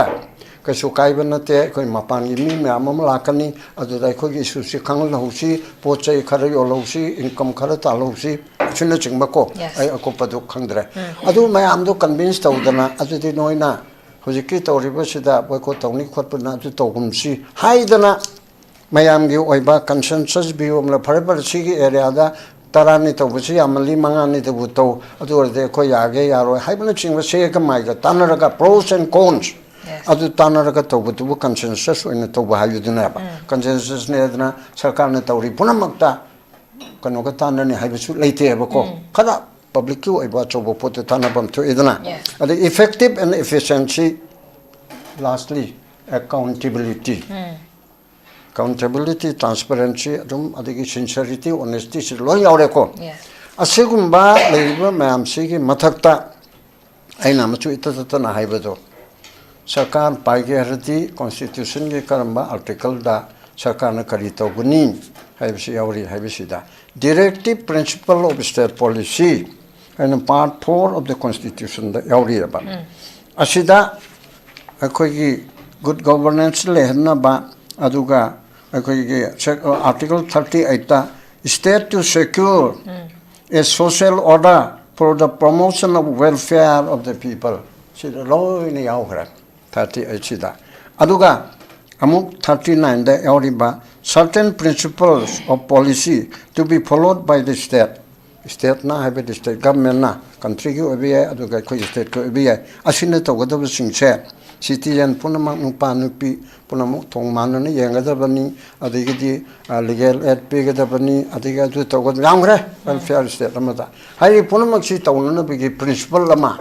ꯀꯩꯁꯨ ꯀꯥꯏꯕ ꯅꯠꯇꯦ꯫ ꯑꯩꯈꯣꯏ ꯃꯄꯥꯟꯒꯤ ꯃꯤ ꯃꯌꯥꯝ ꯑꯃ ꯂꯥꯛꯀꯅꯤ, ꯑꯗꯨꯗ ꯑꯩꯈꯣꯏꯒꯤ ꯏꯁꯨꯁꯤ ꯈꯪꯍꯜꯍꯧꯁꯤ, ꯄꯣꯠ ꯆꯩ ꯈꯔ ꯌꯣꯜꯍꯧꯁꯤ, ꯏꯟꯀꯝ ꯈꯔ ꯇꯥꯜꯍꯧꯁꯤ, ꯑꯁꯤꯅꯆꯤꯡꯕꯀꯣ꯫ ꯑꯩ ꯑꯀꯨꯞꯄꯗꯨ ꯈꯪꯗ꯭ꯔꯦ꯫ ꯑꯗꯨ ꯃꯌꯥꯝꯗꯣ ꯀꯟꯚꯤꯟꯁ ꯇꯧꯗꯅ, ꯑꯗꯨꯗꯤ ꯅꯣꯏꯅ ꯍꯧꯖꯤꯛꯀꯤ ꯇꯧꯔꯤꯕꯁꯤꯗ ꯕꯣꯏꯀꯣꯠ ꯇꯧꯅꯤ ꯈꯣꯠꯄꯅ ꯑꯗꯨ ꯇꯧꯒꯨꯝꯁꯤ ꯍꯥꯏꯗꯅ ꯃꯌꯥꯝꯒꯤ ꯑꯣꯏꯕ ꯀꯟꯁꯦꯟꯁꯁ ꯚ꯭ꯌꯨ ꯑꯃ ꯂꯩ꯫ ꯐꯔꯦ ꯐꯔꯦ, ꯁꯤꯒꯤ ꯑꯦꯔꯤꯌꯥꯗ ꯇꯔꯥꯅꯤ ꯇꯧꯕꯁꯤ ꯌꯥꯝꯃꯜꯂꯤ, ꯃꯉꯥꯅꯤꯗꯕꯨ ꯇꯧ, ꯑꯗꯨ ꯑꯣꯏꯔꯗꯤ ꯑꯩꯈꯣꯏ ꯌꯥꯒꯦ ꯌꯥꯔꯣꯏ ꯍꯥꯏꯕꯅꯆꯤꯡꯕ ꯁꯦꯒ ꯃꯥꯏꯒ ꯇꯥꯟꯅꯔꯒ, ꯄ꯭ꯔꯣꯁ ꯑꯦꯟ ꯀꯣꯟꯁ ꯑꯗꯨ ꯇꯥꯟꯅꯔꯒ ꯇꯧꯕꯗꯨꯕꯨ ꯀꯟꯁꯦꯟꯁꯁ ꯑꯣꯏꯅ ꯇꯧꯕ ꯍꯥꯏꯕꯗꯨꯅꯦꯕ꯫ ꯀꯟꯁꯦꯟꯁꯁꯅꯦꯗꯅ ꯁꯔꯀꯥꯔꯅ ꯇꯧꯔꯤ ꯄꯨꯝꯅꯃꯛꯇ ꯀꯩꯅꯣꯒ ꯇꯥꯟꯅꯅꯤ ꯍꯥꯏꯕꯁꯨ ꯂꯩꯇꯦꯕꯀꯣ꯫ ꯈꯔ ꯄꯕ꯭ꯂꯤꯛꯀꯤ ꯑꯣꯏꯕ ꯑꯆꯧꯕ ꯄꯣꯠꯇ ꯇꯥꯟꯅꯐꯝ ꯊꯣꯛꯏꯗꯅ꯫ ꯑꯗꯩ effective and efficiency, lastly, accountability꯫ Accountability, transparency, ꯑꯗꯨꯝ, ꯑꯗꯒꯤ sincerity, honesty ꯁꯤ ꯂꯣꯏ ꯌꯥꯎꯔꯦꯀꯣ꯫ ꯑꯁꯤꯒꯨꯝꯕ ꯂꯩꯔꯤꯕ ꯃꯌꯥꯝꯁꯤꯒꯤ ꯃꯊꯛꯇ ꯑꯩꯅ ꯃꯆꯨ ꯏꯇꯠ ꯇꯠꯇꯅ ꯍꯥꯏꯕꯗꯣ, ꯁꯔꯀꯥꯔ ꯄꯥꯏꯒꯦ ꯍꯥꯏꯔꯗꯤ ꯀꯣꯟꯁꯇꯤꯇ꯭ꯌꯨꯁꯟꯒꯤ ꯀꯔꯝꯕ ꯑꯥꯔꯇꯤꯀꯜꯗ ꯁꯔꯀꯥꯔꯅ ꯀꯔꯤ ꯇꯧꯒꯅꯤ ꯍꯥꯏꯕꯁꯤ ꯌꯥꯎꯔꯤ ꯍꯥꯏꯕꯁꯤꯗ, directive principle of state policy ꯍꯥꯏꯅ part four of the constitutionꯗ ꯌꯥꯎꯔꯤꯑꯕ꯫ ꯑꯁꯤꯗ ꯑꯩꯈꯣꯏꯒꯤ good governance ꯂꯩꯍꯟꯅꯕ, ꯑꯗꯨꯒ ꯑꯩꯈꯣꯏꯒꯤ article thirty eightꯇ state to secure a social order for the promotion of welfare of the people, ꯁꯤꯗ ꯂꯣꯏꯅ ꯌꯥꯎꯈ꯭ꯔꯦ꯫ Thirty eightꯁꯤꯗ꯫ ꯑꯗꯨꯒ ꯑꯃꯨꯛ thirty nineꯗ ꯌꯥꯎꯔꯤꯕ certain principles of policy to be followed by the state, stateꯅ ꯍꯥꯏꯕꯗꯤ state governmentꯅ, countryꯒꯤ ꯑꯣꯏꯕ ꯌꯥꯏ, ꯑꯗꯨꯒ ꯑꯩꯈꯣꯏ stateꯀꯤ ꯑꯣꯏꯕ ꯌꯥꯏ, ꯑꯁꯤꯅ ꯇꯧꯒꯗꯕꯁꯤꯡꯁꯦ citizen ꯄꯨꯝꯅꯃꯛ, ꯅꯨꯄꯥ ꯅꯨꯄꯤ ꯄꯨꯝꯅꯃꯛ ꯊꯣꯡ ꯃꯥꯟꯅꯅ ꯌꯦꯡꯒꯗꯕꯅꯤ, ꯑꯗꯒꯤꯗꯤ legal aid ꯄꯤꯒꯗꯕꯅꯤ, ꯑꯗꯒꯤ ꯑꯗꯨ ꯇꯧꯒꯗꯕ ꯌꯥꯝꯈ꯭ꯔꯦ꯫ Welfare state ꯑꯃꯗ ꯍꯥꯏꯔꯤꯕ ꯄꯨꯝꯅꯃꯛꯁꯤ ꯇꯧꯅꯅꯕꯒꯤ principle ꯑꯃ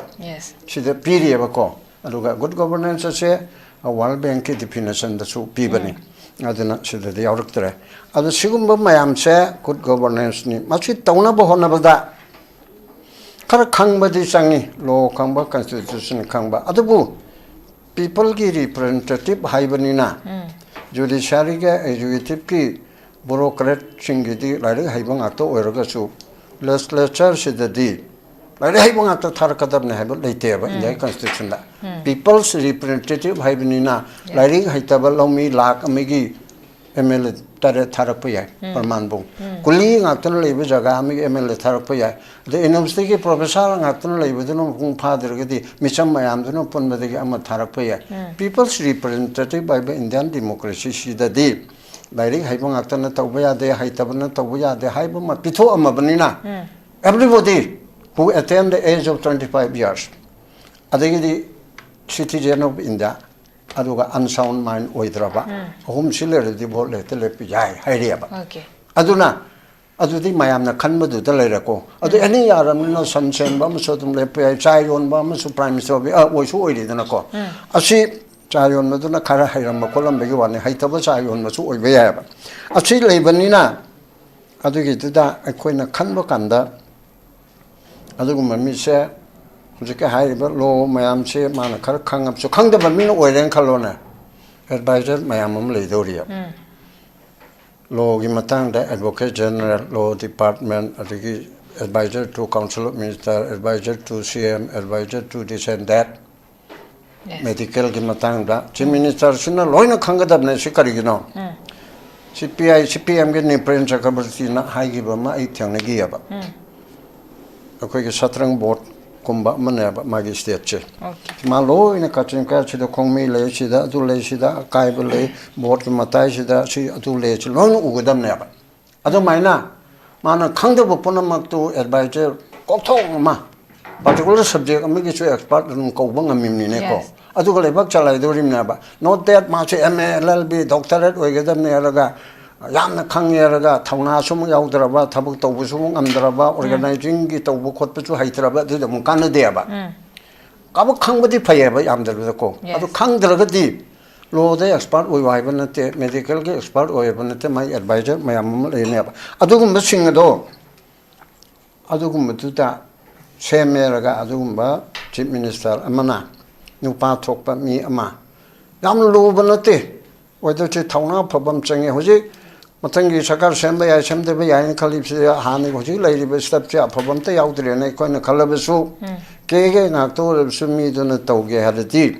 ꯁꯤꯗ ꯄꯤꯔꯤꯑꯕꯀꯣ꯫ ꯑꯗꯨꯒ good governance ꯑꯁꯦ World Bankꯀꯤ definitionꯗꯁꯨ ꯄꯤꯕꯅꯤ, ꯑꯗꯨꯅ ꯁꯤꯗꯗꯤ ꯌꯥꯎꯔꯛꯇ꯭ꯔꯦ꯫ ꯑꯗꯨ ꯁꯤꯒꯨꯝꯕ ꯃꯌꯥꯝꯁꯦ good governanceꯅꯤ꯫ ꯃꯁꯤ ꯇꯧꯅꯕ ꯍꯣꯠꯅꯕꯗ ꯈꯔ ꯈꯪꯕꯗꯤ ꯆꯪꯉꯤ, law ꯈꯪꯕ, constitution ꯈꯪꯕ꯫ ꯑꯗꯨꯕꯨ ꯄꯤꯄꯜꯒꯤ ꯔꯤꯄ꯭ꯔꯖꯦꯟꯇꯦꯇꯤꯞ ꯍꯥꯏꯕꯅꯤꯅ, ꯖꯨꯗꯤꯁꯤꯌꯥꯔꯤꯒ ꯑꯦꯛꯖꯤꯀ꯭ꯌꯨꯇꯤꯞꯀꯤ ꯕ꯭ꯌꯨꯔꯣꯀ꯭ꯔꯦꯠꯁꯤꯡꯒꯤꯗꯤ ꯂꯥꯏꯔꯤꯛ ꯍꯩꯕ ꯉꯥꯛꯇ ꯑꯣꯏꯔꯒꯁꯨ, ꯂꯦꯖꯤꯁꯂꯦꯆꯔꯁꯤꯗꯗꯤ ꯂꯥꯏꯔꯤꯛ ꯍꯩꯕ ꯉꯥꯛꯇ ꯊꯥꯔꯛꯀꯗꯕꯅꯦ ꯍꯥꯏꯕ ꯂꯩꯇꯦꯕ ꯏꯟꯗꯤꯌꯥꯒꯤ ꯀꯟꯁꯇꯤꯇ꯭ꯌꯨꯁꯟꯗ꯫ ꯄꯤꯄꯜꯁ ꯔꯤꯄ꯭ꯔꯖꯦꯟꯇꯦꯇꯤꯞ ꯍꯥꯏꯕꯅꯤꯅ, ꯂꯥꯏꯔꯤꯛ ꯍꯩꯇꯕ ꯂꯧꯃꯤ ꯂꯥꯛ ꯑꯃꯒꯤ ꯑꯦꯝ ꯑꯦꯜ ꯑꯦ ꯇꯔꯦꯠ ꯊꯥꯔꯛꯄ ꯌꯥꯏ꯫ ꯄ꯭ꯔꯃꯥꯟꯕꯨ ꯀꯨꯂꯤ ꯉꯥꯛꯇꯅ ꯂꯩꯕ ꯖꯒꯥ ꯑꯃꯒꯤ ꯑꯦꯝ ꯑꯦꯜ ꯑꯦ ꯊꯥꯔꯛꯄ ꯌꯥꯏ꯫ ꯑꯗꯩ ꯌꯨꯅꯤꯚꯔꯁꯤꯇꯤꯒꯤ ꯄ꯭ꯔꯣꯐꯦꯁꯥꯔ ꯉꯥꯛꯇꯅ ꯂꯩꯕꯗꯨꯅ ꯃꯄꯨꯡ ꯐꯥꯗ꯭ꯔꯒꯗꯤ ꯃꯤꯆꯝ ꯃꯌꯥꯝꯗꯨꯅ ꯄꯨꯟꯕꯗꯒꯤ ꯑꯃ ꯊꯥꯔꯛꯄ ꯌꯥꯏ꯫ ꯄꯤꯄꯜꯁ ꯔꯤꯄ꯭ꯔꯖꯦꯟꯇꯦꯇꯤꯞ ꯍꯥꯏꯕ ꯏꯟꯗꯤꯌꯥꯟ ꯗꯦꯃꯣꯀ꯭ꯔꯦꯁꯤꯁꯤꯗꯗꯤ ꯂꯥꯏꯔꯤꯛ ꯍꯩꯕ ꯉꯥꯛꯇꯅ ꯇꯧꯕ ꯌꯥꯗꯦ, ꯍꯩꯇꯕꯅ ꯇꯧꯕ ꯌꯥꯗꯦ ꯍꯥꯏꯕ ꯑꯃ ꯄꯤꯊꯣꯛꯑꯝꯃꯕꯅꯤꯅ, everybody who attain the age of twenty five years, ꯑꯗꯒꯤꯗꯤ citizen of India, ꯑꯗꯨꯒ unsound mind ꯑꯣꯏꯗ꯭ꯔꯕ, ꯑꯍꯨꯝꯁꯤ ꯂꯩꯔꯗꯤ ꯚꯣꯠ ꯍꯦꯛꯇ ꯂꯦꯞꯄ ꯌꯥꯏ ꯍꯥꯏꯔꯤꯑꯕ꯫ Okay. ꯑꯗꯨꯅ ꯑꯗꯨꯗꯤ ꯃꯌꯥꯝꯅ ꯈꯟꯕꯗꯨꯗ ꯂꯩꯔꯦꯀꯣ꯫ ꯑꯗꯨ ꯑꯦꯅꯤ ꯌꯥꯔꯕꯅꯤꯅ ꯁꯟ ꯁꯦꯟꯕ ꯑꯃꯁꯨ ꯑꯗꯨꯝ ꯂꯦꯞꯄ ꯌꯥꯏ, ꯆꯥ ꯌꯣꯟꯕ ꯑꯃꯁꯨ ꯄ꯭ꯔꯥꯏꯝ ꯃꯤꯅꯤꯁꯇꯔ ꯑꯣꯏꯕ, ꯑ, ꯑꯣꯏꯁꯨ ꯑꯣꯏꯔꯤꯗꯅꯀꯣ꯫ ꯑꯁꯤ ꯆꯥ ꯌꯣꯟꯕꯗꯨꯅ ꯈꯔ ꯍꯩꯔꯝꯕ ꯈꯣꯠꯂꯝꯕꯒꯤ ꯋꯥꯅꯤ, ꯍꯩꯇꯕ ꯆꯥ ꯌꯣꯟꯕꯁꯨ ꯑꯣꯏꯕ ꯌꯥꯏꯑꯕ꯫ ꯑꯁꯤ ꯂꯩꯕꯅꯤꯅ ꯑꯗꯨꯒꯤꯗꯨꯗ ꯑꯩꯈꯣꯏꯅ ꯈꯟꯕ ꯀꯥꯟꯗ ꯑꯗꯨꯒꯨꯝꯕ ꯃꯤꯁꯦ ꯍꯧꯖꯤꯛꯀꯤ ꯍꯥꯏꯔꯤꯕ ꯂꯣ ꯃꯌꯥꯝꯁꯦ ꯃꯥꯅ ꯈꯔ ꯈꯪꯉꯕꯁꯨ, ꯈꯪꯗꯕ ꯃꯤꯅ ꯑꯣꯏꯔꯦꯅ ꯈꯜꯂꯣꯅꯦ, ꯑꯦꯗꯚꯥꯏꯖꯔ ꯃꯌꯥꯝ ꯑꯃ ꯂꯩꯗꯧꯔꯤꯑꯕ꯫ ꯂꯣꯒꯤ ꯃꯇꯥꯡꯗ ꯑꯦꯗꯚꯣꯀꯦꯠ ꯖꯦꯅꯔꯦꯜ, ꯂꯣ ꯗꯤꯄꯥꯔꯠꯃꯦꯟ, ꯑꯗꯒꯤ advisor to council of minister, advisor to C M, advisor to this and that, Yes. ꯃꯦꯗꯤꯀꯦꯜꯒꯤ ꯃꯇꯥꯡꯗ ꯆꯤꯐ ꯃꯤꯅꯤꯁꯇꯔꯁꯤꯅ ꯂꯣꯏꯅ ꯈꯪꯒꯗꯕꯅꯦ꯫ ꯁꯤ ꯀꯔꯤꯒꯤꯅꯣ? ꯁꯤ ꯄꯤ ꯑꯥꯏ ꯁꯤ ꯄꯤ ꯑꯦꯝꯒꯤ ꯅꯤꯄ꯭ꯔꯦꯟ ꯆꯀ꯭ꯔꯕꯔꯇꯤꯅ ꯍꯥꯏꯈꯤꯕ ꯑꯃ ꯑꯩ ꯊꯦꯡꯅꯈꯤꯑꯕ꯫ ꯑꯩꯈꯣꯏꯒꯤ ꯁꯇ꯭ꯔꯪ ꯕꯣꯔꯗꯀꯨꯝꯕ ꯑꯃꯅꯦꯕ ꯃꯥꯒꯤ ꯁ꯭ꯇꯦꯠꯁꯦ꯫ Okay. ꯃꯥ ꯂꯣꯏꯅ ꯀꯥꯆꯤꯟ ꯀꯥ ꯁꯤꯗ ꯈꯣꯡꯃꯤ ꯂꯩ, ꯁꯤꯗ ꯑꯗꯨ ꯂꯩ, ꯁꯤꯗ ꯑꯀꯥꯏꯕ ꯂꯩ, ꯕꯣꯔꯗꯀꯤ ꯃꯇꯥꯏꯁꯤꯗ ꯁꯤ ꯑꯗꯨ ꯂꯩ, ꯁꯤ ꯂꯣꯏꯅ ꯎꯒꯗꯕꯅꯦꯕ꯫ ꯑꯗꯨꯃꯥꯏꯅ ꯃꯥꯅ ꯈꯪꯗꯕ ꯄꯨꯝꯅꯃꯛꯇꯨ ꯑꯦꯗꯚꯥꯏꯖꯔ ꯀꯣꯛꯊꯣꯡ ꯑꯃ, ꯄꯥꯔꯇꯤꯀꯨꯂꯔ ꯁꯕꯖꯦꯛ ꯑꯃꯒꯤꯁꯨ ꯑꯦꯛꯁꯄꯥꯔꯠ ꯑꯗꯨꯝ ꯀꯧꯕ ꯉꯝꯃꯤꯕꯅꯤꯅꯦꯀꯣ꯫ Yes. ꯑꯗꯨꯒ ꯂꯩꯕꯥꯛ ꯆꯂꯥꯏꯗꯧꯔꯤꯕꯅꯦꯕ꯫ Not that ꯃꯥꯁꯦ M A, L L B, doctorate ꯑꯣꯏꯒꯗꯕꯅꯦ ꯍꯥꯏꯔꯒ, ꯌꯥꯝꯅ ꯈꯪꯉꯦ ꯍꯥꯏꯔꯒ ꯊꯧꯅꯥꯁꯨ ꯑꯃꯨꯛ ꯌꯥꯎꯗ꯭ꯔꯕ, ꯊꯕꯛ ꯇꯧꯕꯁꯨ ꯑꯃꯨꯛ ꯉꯝꯗ꯭ꯔꯕ, ꯑꯣꯔꯒꯅꯥꯏꯖꯤꯡꯒꯤ ꯇꯧꯕ ꯈꯣꯠꯄꯁꯨ ꯍꯩꯇ꯭ꯔꯕ, ꯑꯗꯨꯗꯤ ꯑꯃꯨꯛ ꯀꯥꯟꯅꯗꯦꯕ꯫ ꯀꯕꯛ ꯈꯪꯕꯗꯤ ꯐꯩꯌꯦꯕ ꯌꯥꯝꯗ꯭ꯔꯕꯗꯀꯣ꯫ Yes. ꯑꯗꯨ ꯈꯪꯗ꯭ꯔꯒꯗꯤ ꯂꯣꯗ ꯑꯦꯛꯁꯄꯥꯔꯠ ꯑꯣꯏꯌꯨ ꯍꯥꯏꯕ ꯅꯠꯇꯦ, ꯃꯦꯗꯤꯀꯦꯜꯒꯤ ꯑꯦꯛꯁꯄꯥꯔꯠ ꯑꯣꯏꯌꯨ ꯍꯥꯏꯕ ꯅꯠꯇꯦ, ꯃꯥꯒꯤ ꯑꯦꯗꯚꯥꯏꯖꯔ ꯃꯌꯥꯝ ꯑꯃ ꯂꯩꯅꯦꯕ꯫ ꯑꯗꯨꯒꯨꯝꯕꯁꯤꯡ ꯑꯗꯣ, ꯑꯗꯨꯒꯨꯝꯕꯗꯨꯗ ꯁꯦꯝꯃꯦꯔꯒ ꯑꯗꯨꯒꯨꯝꯕ ꯆꯤꯐ ꯃꯤꯅꯤꯁꯇꯔ ꯑꯃꯅ ꯅꯨꯄꯥ ꯊꯣꯛꯄ ꯃꯤ ꯑꯃ꯫ ꯌꯥꯝ ꯂꯨꯕ ꯅꯠꯇꯦ꯫ ꯑꯣꯏꯗꯣꯏꯁꯦ ꯊꯧꯅꯥ ꯐꯕ ꯑꯃ ꯆꯪꯉꯦ꯫ ꯍꯧꯖꯤꯛ ꯃꯊꯪꯒꯤ ꯁꯔꯀꯥꯔ ꯁꯦꯝꯕ ꯌꯥꯏ, ꯁꯦꯝꯗꯕ ꯌꯥꯏ ꯍꯥꯏꯅ ꯈꯜꯂꯤꯕꯁꯤꯗ ꯍꯥꯟꯅꯒꯤ ꯍꯧꯖꯤꯛ ꯂꯩꯔꯤꯕ ꯁ꯭ꯇꯦꯞꯁꯦ ꯑꯐꯕ ꯑꯝꯇ ꯌꯥꯎꯗ꯭ꯔꯦꯅ ꯑꯩꯈꯣꯏꯅ ꯈꯜꯂꯕꯁꯨ, ꯀꯦꯒꯦ ꯉꯥꯛꯇ ꯑꯣꯏꯔꯕꯁꯨ ꯃꯤꯗꯨꯅ ꯇꯧꯒꯦ ꯍꯥꯏꯔꯗꯤ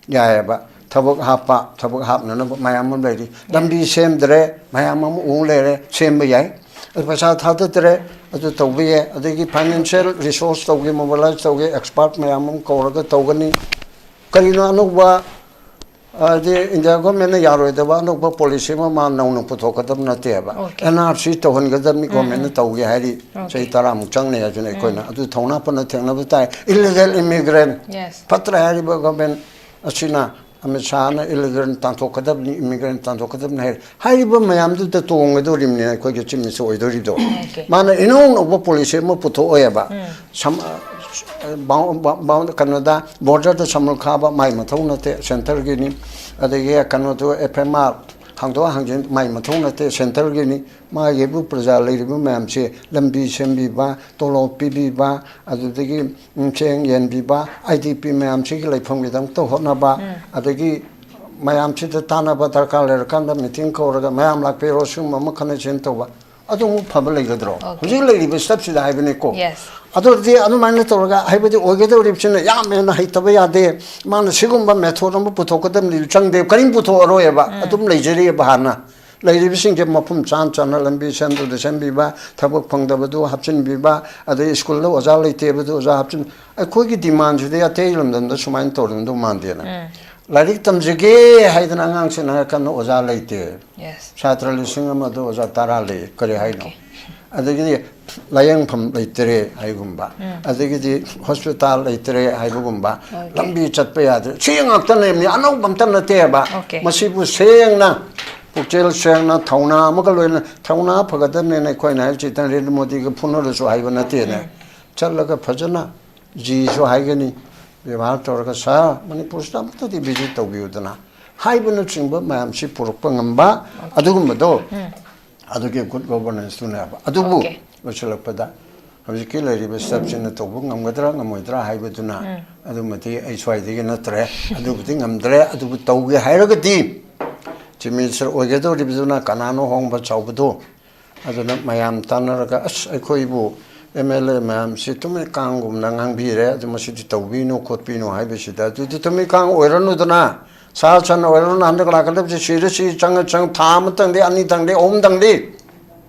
ꯌꯥꯏꯑꯕ꯫ ꯊꯕꯛ ꯍꯥꯞꯄ, ꯊꯕꯛ ꯍꯥꯞꯅꯅꯕ ꯃꯌꯥꯝ ꯑꯃ ꯂꯩꯔꯤ꯫ ꯂꯝꯕꯤ ꯁꯦꯝꯗ꯭ꯔꯦ, ꯃꯌꯥꯝ ꯑꯃ ꯎ ꯂꯩꯔꯦ, ꯁꯦꯝꯕ ꯌꯥꯏ꯫ ꯑꯗꯨ ꯄꯩꯁꯥ ꯊꯥꯗꯗ꯭ꯔꯦ, ꯑꯗꯨ ꯇꯧꯕ ꯌꯥꯏ꯫ ꯑꯗꯒꯤ financial resource ꯇꯧꯒꯦ, mobilize ꯇꯧꯒꯦ, expert ꯃꯌꯥꯝ ꯑꯃ ꯀꯧꯔꯒ ꯇꯧꯒꯅꯤ꯫ ꯀꯔꯤꯅꯣ ꯑꯅꯧꯕ, ꯍꯥꯏꯗꯤ ꯏꯟꯗꯤꯌꯥ ꯒꯣꯔꯃꯦꯟꯅ ꯌꯥꯔꯣꯏꯗꯕ ꯑꯅꯧꯕ ꯄꯣꯂꯤꯁꯤ ꯑꯃ ꯃꯥ ꯅꯧꯅ ꯄꯨꯊꯣꯛꯀꯗꯕ ꯅꯠꯇꯦꯕ꯫ ꯑꯦꯟ ꯑꯥꯔ ꯁꯤ ꯇꯧꯍꯟꯒꯗꯕꯅꯤ ꯒꯣꯔꯃꯦꯟꯅ ꯇꯧꯒꯦ ꯍꯥꯏꯔꯤ꯫ ꯆꯍꯤ ꯇꯔꯥꯃꯨꯛ ꯆꯪꯅꯤ ꯍꯥꯏꯗꯨꯅ ꯑꯩꯈꯣꯏꯅ ꯑꯗꯨ ꯊꯧꯅꯥ ꯐꯅ ꯊꯦꯡꯅꯕ ꯇꯥꯏ꯫ Illegal immigrant ꯐꯠꯇ꯭ꯔꯦ ꯍꯥꯏꯔꯤꯕ ꯒꯣꯔꯃꯦꯟ ꯑꯁꯤꯅ꯫ ꯑꯃꯤꯠ ꯁꯥꯍꯅ illegal ꯇꯥꯟꯊꯣꯛꯀꯗꯕꯅꯤ, immigrant ꯇꯥꯟꯊꯣꯛꯀꯗꯕꯅꯤ ꯍꯥꯏꯔꯤ꯫ ꯍꯥꯏꯔꯤꯕ ꯃꯌꯥꯝꯗꯨꯗ ꯇꯣꯡꯒꯗꯧꯔꯤꯕꯅꯤ ꯑꯩꯈꯣꯏꯒꯤ ꯆꯤꯞ ꯃꯤꯅꯤꯁꯇꯔ ꯑꯣꯏꯗꯧꯔꯤꯗꯣ꯫ ꯃꯥꯅ ꯏꯅꯧ ꯅꯧꯕ ꯄꯣꯂꯤꯁꯤ ꯑꯃ ꯄꯨꯊꯣꯛꯑꯣꯏꯕ꯫ ꯁꯝ-, ꯑ, ꯕꯥꯎ-, ꯕꯥꯎ-, ꯕꯥꯎ-, ꯀꯩꯅꯣꯗ, ꯕꯣꯔꯗꯔꯗ ꯁꯃꯨꯜ ꯈꯥꯕ ꯃꯥꯏ ꯃꯊꯧ ꯅꯠꯇꯦ, ꯁꯦꯟꯇꯔꯒꯤꯅꯤ꯫ ꯑꯗꯒꯤ ꯀꯩꯅꯣꯗꯨ, ꯑꯦꯐ ꯑꯦꯝ ꯑꯥꯔ ꯍꯥꯡꯗꯣꯛ ꯍꯥꯡꯖꯤꯟ ꯃꯥꯏ ꯃꯊꯧ ꯅꯠꯇꯦ, ꯁꯦꯟꯇꯔꯒꯤꯅꯤ꯫ ꯃꯥꯒꯤꯕꯨ ꯄ꯭ꯔꯖꯥ ꯂꯩꯔꯤꯕ ꯃꯌꯥꯝꯁꯦ ꯂꯝꯕꯤ ꯁꯦꯝꯕꯤꯕ, ꯇꯣꯂꯣꯞ ꯄꯤꯕꯤꯕ, ꯑꯗꯨꯗꯒꯤ ꯆꯦꯡ ꯌꯦꯟꯕꯤꯕ, ꯑꯥꯏ ꯗꯤ ꯄꯤ ꯃꯌꯥꯝꯁꯤꯒꯤ ꯂꯩꯐꯝꯒꯤꯗꯃꯛꯇ ꯍꯣꯠꯅꯕ, ꯑꯗꯒꯤ ꯃꯌꯥꯝꯁꯤꯗ ꯇꯥꯟꯅꯕ, ꯗꯔꯀꯥꯔ ꯂꯩꯔꯀꯥꯟꯗ ꯃꯤꯇꯤꯡ ꯀꯧꯔꯒ ꯃꯌꯥꯝ ꯂꯥꯛꯄꯤꯔꯣ, ꯁꯤꯒꯨꯝꯕ ꯑꯃ ꯈꯟꯅꯁꯦꯅ ꯇꯧꯕ꯫ ꯑꯗꯨꯃꯨꯛ ꯐꯕ ꯂꯩꯒꯗ꯭ꯔꯣ? ꯍꯧꯖꯤꯛ ꯂꯩꯔꯤꯕ ꯁ꯭ꯇꯦꯞꯁꯤꯗ ꯍꯥꯏꯕꯅꯤꯀꯣ꯫ ꯑꯗꯨꯗꯤ ꯑꯗꯨꯃꯥꯏꯅ ꯇꯧꯔꯒ, ꯍꯥꯏꯕꯗꯤ ꯑꯣꯏꯒꯗꯧꯔꯤꯕꯁꯤꯅ ꯌꯥꯝ ꯍꯦꯟꯅ ꯍꯩꯇꯕ ꯌꯥꯗꯦ꯫ ꯃꯥꯅ ꯁꯤꯒꯨꯝꯕ ꯃꯦꯊꯣꯗ ꯑꯃ ꯄꯨꯊꯣꯛꯀꯗꯕꯅꯤ ꯆꯪꯗꯦ꯫ ꯀꯔꯤꯝ ꯄꯨꯊꯣꯛꯑꯔꯣꯏꯕ꯫ ꯑꯗꯨꯝ ꯂꯩꯖꯔꯤꯑꯕ ꯍꯥꯟꯅ꯫ ꯂꯩꯔꯤꯕꯁꯤꯡꯁꯦ ꯃꯐꯝ ꯆꯥꯅ ꯆꯥꯅ ꯂꯝꯕꯤ ꯁꯦꯝꯗꯨꯗ ꯁꯦꯝꯕꯤꯕ, ꯊꯕꯛ ꯐꯪꯗꯕꯗꯨ ꯍꯥꯞꯆꯤꯟꯕꯤꯕ, ꯑꯗꯩ ꯁ꯭ꯀꯨꯜꯗ ꯑꯣꯖꯥ ꯂꯩꯇꯦꯕꯗꯨ ꯑꯣꯖꯥ ꯍꯥꯞꯆꯤꯟ-, ꯑꯩꯈꯣꯏꯒꯤ ꯗꯤꯃꯥꯟꯁꯤꯗꯤ ꯑꯇꯩ ꯂꯝꯗꯝꯗ ꯁꯨꯃꯥꯏꯅ ꯇꯧꯔꯝꯗꯧ ꯃꯥꯟꯗꯦꯅ꯫ ꯂꯥꯏꯔꯤꯛ ꯇꯝꯖꯒꯦ ꯍꯥꯏꯗꯅ ꯑꯉꯥꯡꯁꯤꯡ ꯍꯥꯏꯔꯀꯥꯟꯗ ꯑꯣꯖꯥ ꯂꯩꯇꯦ꯫ ꯁꯥꯇ꯭ꯔ ꯂꯤꯁꯤꯡ ꯑꯃꯗ ꯑꯣꯖꯥ ꯇꯔꯥ ꯂꯩ꯫ ꯀꯔꯤ ꯍꯥꯏꯅꯣ? ꯑꯗꯒꯤꯗꯤ ꯂꯥꯏꯌꯦꯡꯐꯝ ꯂꯩꯇ꯭ꯔꯦ ꯍꯥꯏꯒꯨꯝꯕ, ꯑꯗꯒꯤꯗꯤ ꯍꯣꯁꯄꯤꯇꯥꯜ ꯂꯩꯇ꯭ꯔꯦ ꯍꯥꯏꯕꯒꯨꯝꯕ, ꯂꯝꯕꯤ ꯆꯠꯄ ꯌꯥꯗ꯭ꯔꯦ꯫ ꯁꯤ ꯉꯥꯛꯇ ꯂꯩꯕꯅꯤ, ꯑꯅꯧꯕ ꯑꯝꯇ ꯅꯠꯇꯦꯕ꯫ ꯃꯁꯤꯕꯨ ꯁꯦꯡꯅ, ꯄꯨꯛꯆꯦꯜ ꯁꯦꯡꯅ, ꯊꯧꯅꯥ ꯑꯃꯒ ꯂꯣꯏꯅ, ꯊꯧꯅꯥ ꯐꯒꯗꯕꯅꯦꯅ ꯑꯩꯈꯣꯏꯅ ꯍꯥꯏꯔꯤꯁꯤ ꯅꯔꯦꯟꯗ꯭ꯔ ꯃꯣꯗꯤꯒ ꯐꯨꯅꯔꯁꯨ ꯍꯥꯏꯕ ꯅꯠꯇꯦꯅꯦ꯫ ꯆꯠꯂꯒ ꯐꯖꯅ ꯖꯤꯁꯨ ꯍꯥꯏꯒꯅꯤ, ꯕꯦꯕꯥꯔ ꯇꯧꯔꯒ, "ꯁꯥꯔ, ꯃꯅꯤꯄꯨꯔꯁꯤꯗ ꯑꯃꯨꯛꯇꯗꯤ ꯚꯤꯖꯤꯠ ꯇꯧꯕꯤꯌꯨꯗꯅ" ꯍꯥꯏꯕꯅꯆꯤꯡꯕ ꯃꯌꯥꯝꯁꯤ ꯄꯨꯔꯛꯄ ꯉꯝꯕ, ꯑꯗꯨꯒꯨꯝꯕꯗꯣ ꯑꯗꯨꯒꯤ ꯒꯨꯗ ꯒꯣꯚꯔꯅꯦꯟꯁꯇꯨꯅꯦꯕ꯫ ꯑꯗꯨꯕꯨ ꯂꯣꯏꯁꯤꯜꯂꯛꯄꯗ ꯍꯧꯖꯤꯛꯀꯤ ꯂꯩꯔꯤꯕ ꯁ꯭ꯇꯦꯞꯁꯤꯅ ꯇꯧꯕ ꯉꯝꯒꯗ꯭ꯔꯥ ꯉꯝꯃꯣꯏꯗ꯭ꯔꯥ ꯍꯥꯏꯕꯗꯨꯅ, ꯑꯗꯨꯃꯗꯤ ꯑꯩ ꯁ꯭ꯋꯥꯏꯗꯒꯤ ꯅꯠꯇ꯭ꯔꯦ꯫ ꯑꯗꯨꯕꯨꯗꯤ ꯉꯝꯗ꯭ꯔꯦ꯫ ꯑꯗꯨꯕꯨ ꯇꯧꯒꯦ ꯍꯥꯏꯔꯒꯗꯤ ꯆꯤꯐ ꯃꯤꯅꯤꯁꯇꯔ ꯑꯣꯏꯒꯗꯧꯔꯤꯕꯗꯨꯅ ꯀꯅꯥꯅꯣ ꯍꯣꯡꯕ ꯆꯥꯎꯕꯗꯣ? ꯑꯗꯨꯅ ꯃꯌꯥꯝ ꯇꯥꯟꯅꯔꯒ, "ꯑꯁ, ꯑꯩꯈꯣꯏꯕꯨ ꯑꯦꯝ ꯑꯦꯜ ꯑꯦ ꯃꯌꯥꯝꯁꯤ ꯇꯨꯃꯤꯠ ꯀꯥꯡꯒꯨꯝꯅ ꯉꯥꯡꯕꯤꯔꯦ, ꯑꯗꯨ ꯃꯁꯤꯗꯤ ꯇꯧꯕꯤꯅꯨ ꯈꯣꯠꯄꯤꯅꯨ" ꯍꯥꯏꯕꯁꯤꯗ, ꯑꯗꯨꯗꯤ ꯇꯨꯃꯤꯠ ꯀꯥꯡ ꯑꯣꯏꯔꯅꯨꯗꯅ, ꯁꯥ ꯁꯟ ꯑꯣꯏꯔꯅꯨ, ꯍꯟꯗꯛ ꯂꯥꯛꯀꯗꯕꯁꯤ ꯁꯤꯔ ꯁꯤ ꯆꯪꯉ ꯆꯪ ꯊꯥ ꯑꯃꯇꯪꯗꯤ, ꯑꯅꯤꯇꯪꯗꯤ, ꯑꯍꯨꯝꯇꯪꯗꯤ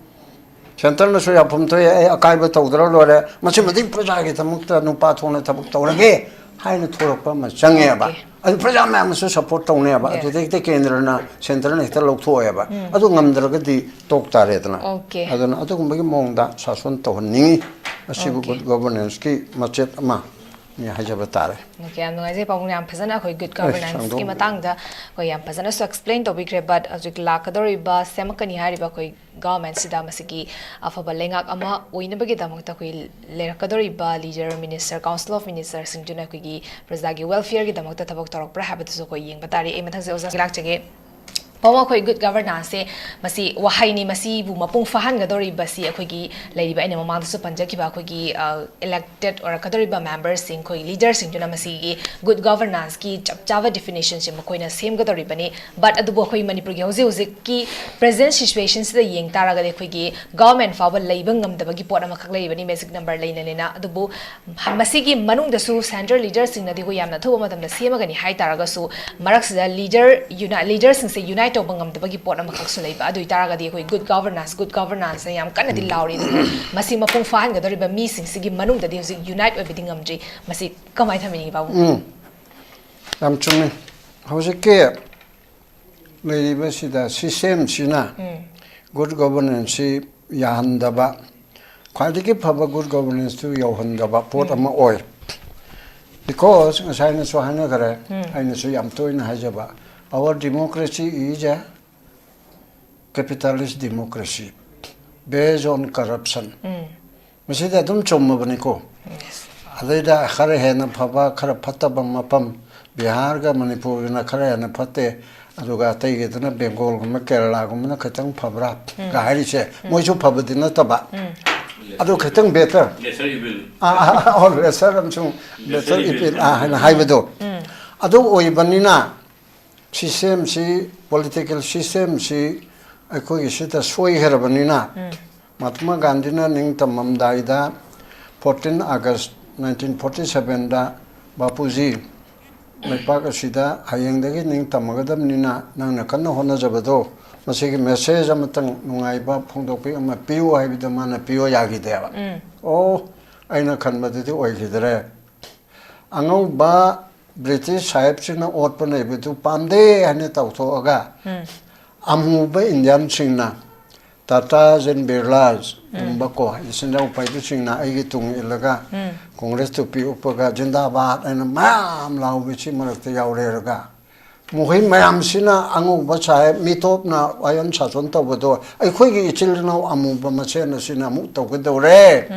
ꯁꯦꯟꯇꯔꯅꯁꯨ ꯌꯥꯐꯝ ꯊꯣꯛꯑꯦ, "ꯑꯩ ꯑꯀꯥꯏꯕ ꯇꯧꯗ꯭ꯔ ꯂꯣꯏꯔꯦ, ꯃꯁꯤꯃꯗꯤ ꯄ꯭ꯔꯖꯥꯒꯤꯗꯃꯛꯇ ꯅꯨꯄꯥ ꯊꯣꯛꯅ ꯊꯕꯛ ꯇꯧꯔꯒꯦ" ꯍꯥꯏꯅ ꯊꯣꯛꯂꯛꯄ ꯑꯃ ꯆꯪꯉꯦꯕ꯫ Okay. ꯑꯗꯨ ꯄ꯭ꯔꯖꯥ ꯃꯌꯥꯝꯅꯁꯨ ꯁꯞꯄꯣꯔꯠ ꯇꯧꯅꯦꯕ꯫ Yes. ꯑꯗꯨꯗ ꯍꯦꯛꯇ ꯀꯦꯟꯗ꯭ꯔꯅ, ꯁꯦꯟꯇꯔꯅ ꯍꯦꯛꯇ ꯂꯧꯊꯣꯛꯑꯦꯕ꯫ ꯑꯗꯨ ꯉꯝꯗ꯭ꯔꯒꯗꯤ ꯇꯣꯛ ꯇꯥꯔꯦꯗꯅ꯫ Okay. ꯑꯗꯨꯅ ꯑꯗꯨꯒꯨꯝꯕꯒꯤ ꯃꯑꯣꯡꯗ ꯁꯥꯁꯣꯟ ꯇꯧꯍꯟꯅꯤꯡꯉꯤ꯫ ꯑꯁꯤꯕꯨ Okay. ꯒꯨꯗ ꯒꯣꯚꯔꯅꯦꯟꯁꯀꯤ ꯃꯆꯦꯠ ꯑꯃꯅꯤ ꯍꯥꯏꯖꯕ ꯇꯥꯔꯦ꯫ Okay, ꯌꯥꯝ ꯅꯨꯡꯉꯥꯏꯖꯩ ꯄꯥꯕꯨꯡ, ꯌꯥꯝ ꯐꯖꯅ ꯑꯩꯈꯣꯏ ꯒꯨꯗ ꯑꯩ ꯒꯣꯚꯔꯅꯦꯟꯁꯀꯤ ꯁꯥꯡꯗꯣꯛ- ꯃꯇꯥꯡꯗ ꯑꯩꯈꯣꯏ ꯌꯥꯝ ꯐꯖꯅꯁꯨ ꯑꯦꯛꯁꯄ꯭ꯂꯦꯟ ꯇꯧꯕꯤꯈ꯭ꯔꯦ꯫ But ꯍꯧꯖꯤꯛ ꯂꯥꯛꯀꯗꯧꯔꯤꯕ, ꯁꯦꯝꯃꯛꯀꯅꯤ ꯍꯥꯏꯔꯤꯕ ꯑꯩꯈꯣꯏ ꯒꯚꯔꯟꯃꯦꯟꯁꯤꯗ ꯃꯁꯤꯒꯤ ꯑꯐꯕ ꯂꯩꯉꯥꯛ ꯑꯃ ꯑꯣꯏꯅꯕꯒꯤꯗꯃꯛꯇ ꯑꯩꯈꯣꯏ ꯂꯩꯔꯛꯀꯗꯧꯔꯤꯕ ꯂꯤꯗꯔ, ꯃꯤꯅꯤꯁꯇꯔ, ꯀꯥꯎꯟꯁꯤꯜ ꯑꯣꯐ ꯃꯤꯅꯤꯁꯇꯔꯁꯤꯡꯗꯨꯅ ꯑꯩꯈꯣꯏꯒꯤ ꯄ꯭ꯔꯖꯥꯒꯤ ꯋꯦꯜꯐꯤꯌꯔꯒꯤꯗꯃꯛꯇ ꯊꯕꯛ ꯇꯧꯔꯛꯄ꯭ꯔꯥ ꯍꯥꯏꯕꯗꯨꯁꯨ ꯑꯩꯈꯣꯏ ꯌꯦꯡꯕ ꯇꯥꯔꯤ꯫ ꯑꯩ ꯃꯊꯪꯁꯦ ꯑꯣꯖꯥꯒꯤ ꯂꯥꯛꯆꯒꯦ꯫ ꯄꯥꯕꯨꯡ, ꯑꯩꯈꯣꯏ ꯒꯨꯗ ꯒꯚꯔꯅꯥꯟꯁꯁꯦ ꯃꯁꯤ ꯋꯥꯍꯩꯅꯤ, ꯃꯁꯤꯕꯨ ꯃꯄꯨꯡ ꯐꯥꯍꯟꯒꯗꯧꯔꯤꯕꯁꯤ ꯑꯩꯈꯣꯏꯒꯤ ꯂꯩꯔꯤꯕ, ꯑꯩꯅ ꯃꯃꯥꯡꯗꯁꯨ ꯄꯟꯖꯈꯤꯕ, ꯑꯩꯈꯣꯏꯒꯤ, ꯑ, ꯏꯂꯦꯛꯇꯦꯠ ꯑꯣꯏꯔꯛꯀꯗꯧꯔꯤꯕ ꯃꯦꯝꯕꯔꯁꯤꯡ, ꯑꯩꯈꯣꯏ ꯂꯤꯗꯔꯁꯤꯡꯗꯨꯅ ꯃꯁꯤꯒꯤ ꯒꯨꯗ ꯒꯚꯔꯅꯥꯟꯁꯀꯤ ꯆꯞ ꯆꯥꯕ ꯗꯤꯐꯤꯅꯤꯁꯟꯁꯦ ꯃꯈꯣꯏꯅ ꯁꯦꯝꯒꯗꯧꯔꯤꯕꯅꯤ꯫ But ꯑꯗꯨꯕꯨ ꯑꯩꯈꯣꯏ ꯃꯅꯤꯄꯨꯔꯒꯤ ꯍꯧꯖꯤꯛ ꯍꯧꯖꯤꯛꯀꯤ ꯄ꯭ꯔꯦꯖꯦꯟ ꯁꯤꯆꯨꯋꯦꯁꯟꯁꯤꯗ ꯌꯦꯡ ꯇꯥꯔꯒꯗꯤ ꯑꯩꯈꯣꯏꯒꯤ ꯒꯚꯔꯟꯃꯦꯟ ꯐꯥꯎꯕ ꯂꯩꯕ ꯉꯝꯗꯕꯒꯤ ꯄꯣꯠ ꯑꯃꯈꯛ ꯂꯩꯔꯤꯕꯅꯤ, ꯃꯦꯖꯤꯛ ꯅꯝꯕꯔ ꯂꯩꯅ ꯂꯩꯅ꯫ ꯑꯗꯨꯕꯨ ꯃꯁꯤꯒꯤ ꯃꯅꯨꯡꯗꯁꯨ ꯁꯦꯟꯇ꯭ꯔꯦꯜ ꯂꯤꯗꯔꯁꯤꯡꯅꯗꯤ ꯑꯩꯈꯣꯏ ꯌꯥꯝꯅ ꯑꯊꯨꯕ ꯃꯇꯝꯗ ꯁꯦꯝꯃꯒꯅꯤ ꯍꯥꯏ ꯇꯥꯔꯒꯁꯨ, ꯃꯔꯛꯁꯤꯗ ꯂꯤꯗꯔ ꯌꯨꯅꯥꯏ-, ꯂꯤꯗꯔꯁꯤꯡꯁꯦ ꯌꯨꯅꯥꯏꯠ ꯇꯧꯕ ꯉꯝꯗꯕꯒꯤ ꯄꯣꯠ ꯑꯃꯈꯛꯁꯨ ꯂꯩꯕ꯫ ꯑꯗꯨ ꯑꯣꯏ ꯇꯥꯔꯒꯗꯤ ꯑꯩꯈꯣꯏ ꯒꯨꯗ ꯒꯚꯔꯅꯥꯟꯁ, ꯒꯨꯗ ꯒꯚꯔꯅꯥꯟꯁꯅ ꯌꯥꯝ ꯀꯟꯅꯗꯤ ꯂꯥꯎꯔꯤ꯫ ꯑꯗꯨꯕꯨ ꯃꯁꯤ ꯃꯄꯨꯡ ꯐꯥꯍꯟꯒꯗꯧꯔꯤꯕ ꯃꯤꯁꯤꯡꯁꯤꯒꯤ ꯃꯅꯨꯡꯗꯗꯤ ꯍꯧꯖꯤꯛ ꯌꯨꯅꯥꯏꯠ ꯑꯣꯏꯕꯗꯤ ꯉꯝꯗ꯭ꯔꯤ꯫ ꯃꯁꯤ ꯀꯃꯥꯏꯅ ꯊꯝꯕꯤꯅꯤꯡꯉꯤ, ꯄꯥꯕꯨꯡ? ꯎꯝ, ꯌꯥꯝ ꯆꯨꯝꯃꯤ꯫ ꯍꯧꯖꯤꯛꯀꯤ ꯂꯩꯔꯤꯕꯁꯤꯗ ꯁꯤꯁꯇꯦꯝꯁꯤꯅ ꯎꯝ꯫ ꯒꯨꯗ ꯒꯣꯚꯔꯅꯦꯟꯁꯁꯤ ꯌꯥꯍꯟꯗꯕ, ꯈ꯭ꯋꯥꯏꯗꯒꯤ ꯐꯕ ꯒꯨꯗ ꯒꯣꯚꯔꯅꯦꯟꯁꯇꯨ ꯌꯧꯍꯟꯗꯕ ꯄꯣꯠ ꯎꯝ꯫ ꯑꯃ ꯑꯣꯏ꯫ Because ꯉꯁꯥꯏꯅꯁꯨ ꯍꯥꯏꯅꯈꯔꯦ, ꯎꯝ꯫ ꯑꯩꯅꯁꯨ ꯌꯥꯝ ꯇꯣꯏꯅ ꯍꯥꯏꯖꯕ, our democracy is a capitalist democracy based on corruption꯫ ꯎꯝ꯫ ꯃꯁꯤꯗꯤ ꯑꯗꯨꯝ ꯆꯨꯝꯃꯕꯅꯤꯀꯣ꯫ Yes꯫ ꯑꯗꯩꯗ ꯈꯔ ꯍꯦꯟꯅ ꯐꯕ, ꯈꯔ ꯐꯠꯇꯕ ꯃꯐꯝ, ꯕꯤꯍꯥꯔꯒ ꯃꯅꯤꯄꯨꯔꯒꯅ ꯈꯔ ꯍꯦꯟꯅ ꯐꯠꯇꯦ, ꯑꯗꯨꯒ ꯑꯇꯩꯒꯤꯗꯨꯅ ꯕꯦꯡꯒꯣꯜꯒꯨꯝꯕ, ꯀꯦꯔꯂꯥꯒꯨꯝꯕꯅ ꯈꯤꯇꯪ ꯐꯕ꯭ꯔꯥ ꯎꯝ꯫ ꯒ ꯍꯥꯏꯔꯤꯁꯦ, ꯎꯝ꯫ ꯃꯣꯏꯁꯨ ꯐꯕꯗꯤ ꯅꯠꯇꯕ꯫ ꯎꯝ꯫ ꯑꯗꯨ ꯈꯤꯇꯪ better. Lesser evil. ꯑꯣ, lesser ꯑꯃꯁꯨꯡ better evil ꯍꯥꯏꯅ ꯍꯥꯏꯕꯗꯣ, ꯑꯗꯨ ꯑꯣꯏꯕꯅꯤꯅ systemꯁꯤ, political systemꯁꯤ ꯑꯩꯈꯣꯏꯒꯤ ꯁꯤꯗ ꯁꯣꯏꯈ꯭ꯔꯕꯅꯤꯅ, ꯃꯍꯥꯇꯃꯥ ꯒꯥꯟꯙꯤꯅ ꯅꯤꯡꯇꯝꯃꯝꯗꯥꯏꯗ fourteen August nineteen forty sevenꯗ ꯕꯥꯄꯨꯖꯤ, ꯂꯩꯄꯥꯛ ꯑꯁꯤꯗ ꯍꯌꯦꯡꯗꯒꯤ ꯅꯤꯡꯇꯝꯃꯒꯗꯕꯅꯤꯅ ꯅꯪꯅ ꯀꯟꯅ ꯍꯣꯠꯅꯖꯕꯗꯣ, ꯃꯁꯤꯒꯤ message ꯑꯃꯇꯪ ꯅꯨꯡꯉꯥꯏꯕ ꯐꯣꯡꯗꯣꯛꯄꯤ ꯑꯃ ꯄꯤꯌꯨ ꯍꯥꯏꯕꯗ ꯃꯥꯅ ꯄꯤꯌꯣ ꯌꯥꯈꯤꯗꯦꯕ꯫ ꯑꯣ, ꯑꯩꯅ ꯈꯟꯕꯗꯨꯗꯤ ꯑꯣꯏꯈꯤꯗ꯭ꯔꯦ꯫ ꯑꯉꯧꯕ British ꯁꯥꯍꯦꯕꯁꯤꯡꯅ ꯑꯣꯠꯄ ꯅꯩꯕꯗꯨ ꯄꯥꯝꯗꯦ ꯍꯥꯏꯅ ꯇꯧꯊꯣꯛꯑꯒ, ꯑꯃꯨꯕ Indianꯁꯤꯡꯅ, Tatas and Birlas ꯒꯨꯝꯕ ꯀꯣ, ꯏꯆꯤꯟ ꯏꯅꯥꯎ ꯄꯥꯏꯕꯁꯤꯡꯅ ꯑꯩꯒꯤ ꯇꯨꯡ ꯏꯜꯂꯒ Congress ꯇꯨꯄꯤ ꯎꯞꯄꯒ ꯖꯤꯟꯗꯥꯕꯥꯗ ꯍꯥꯏꯅ ꯃꯌꯥꯝ ꯂꯥꯎꯕꯁꯤ ꯃꯔꯛꯇ ꯌꯥꯎꯔꯦꯔꯒ, ꯃꯈꯣꯏ ꯃꯌꯥꯝꯁꯤꯅ ꯑꯉꯧꯕ ꯁꯥꯍꯦꯕ, ꯃꯤꯇꯣꯞꯅ ꯋꯥꯌꯣꯟ ꯁꯥꯖꯣꯟ ꯇꯧꯕꯗꯣ ꯑꯩꯈꯣꯏꯒꯤ ꯏꯆꯤꯜ ꯏꯅꯥꯎ ꯑꯃꯨꯕ ꯃꯁꯦꯟ ꯑꯁꯤꯅ ꯑꯃꯨꯛ ꯇꯧꯒꯗꯧꯔꯦ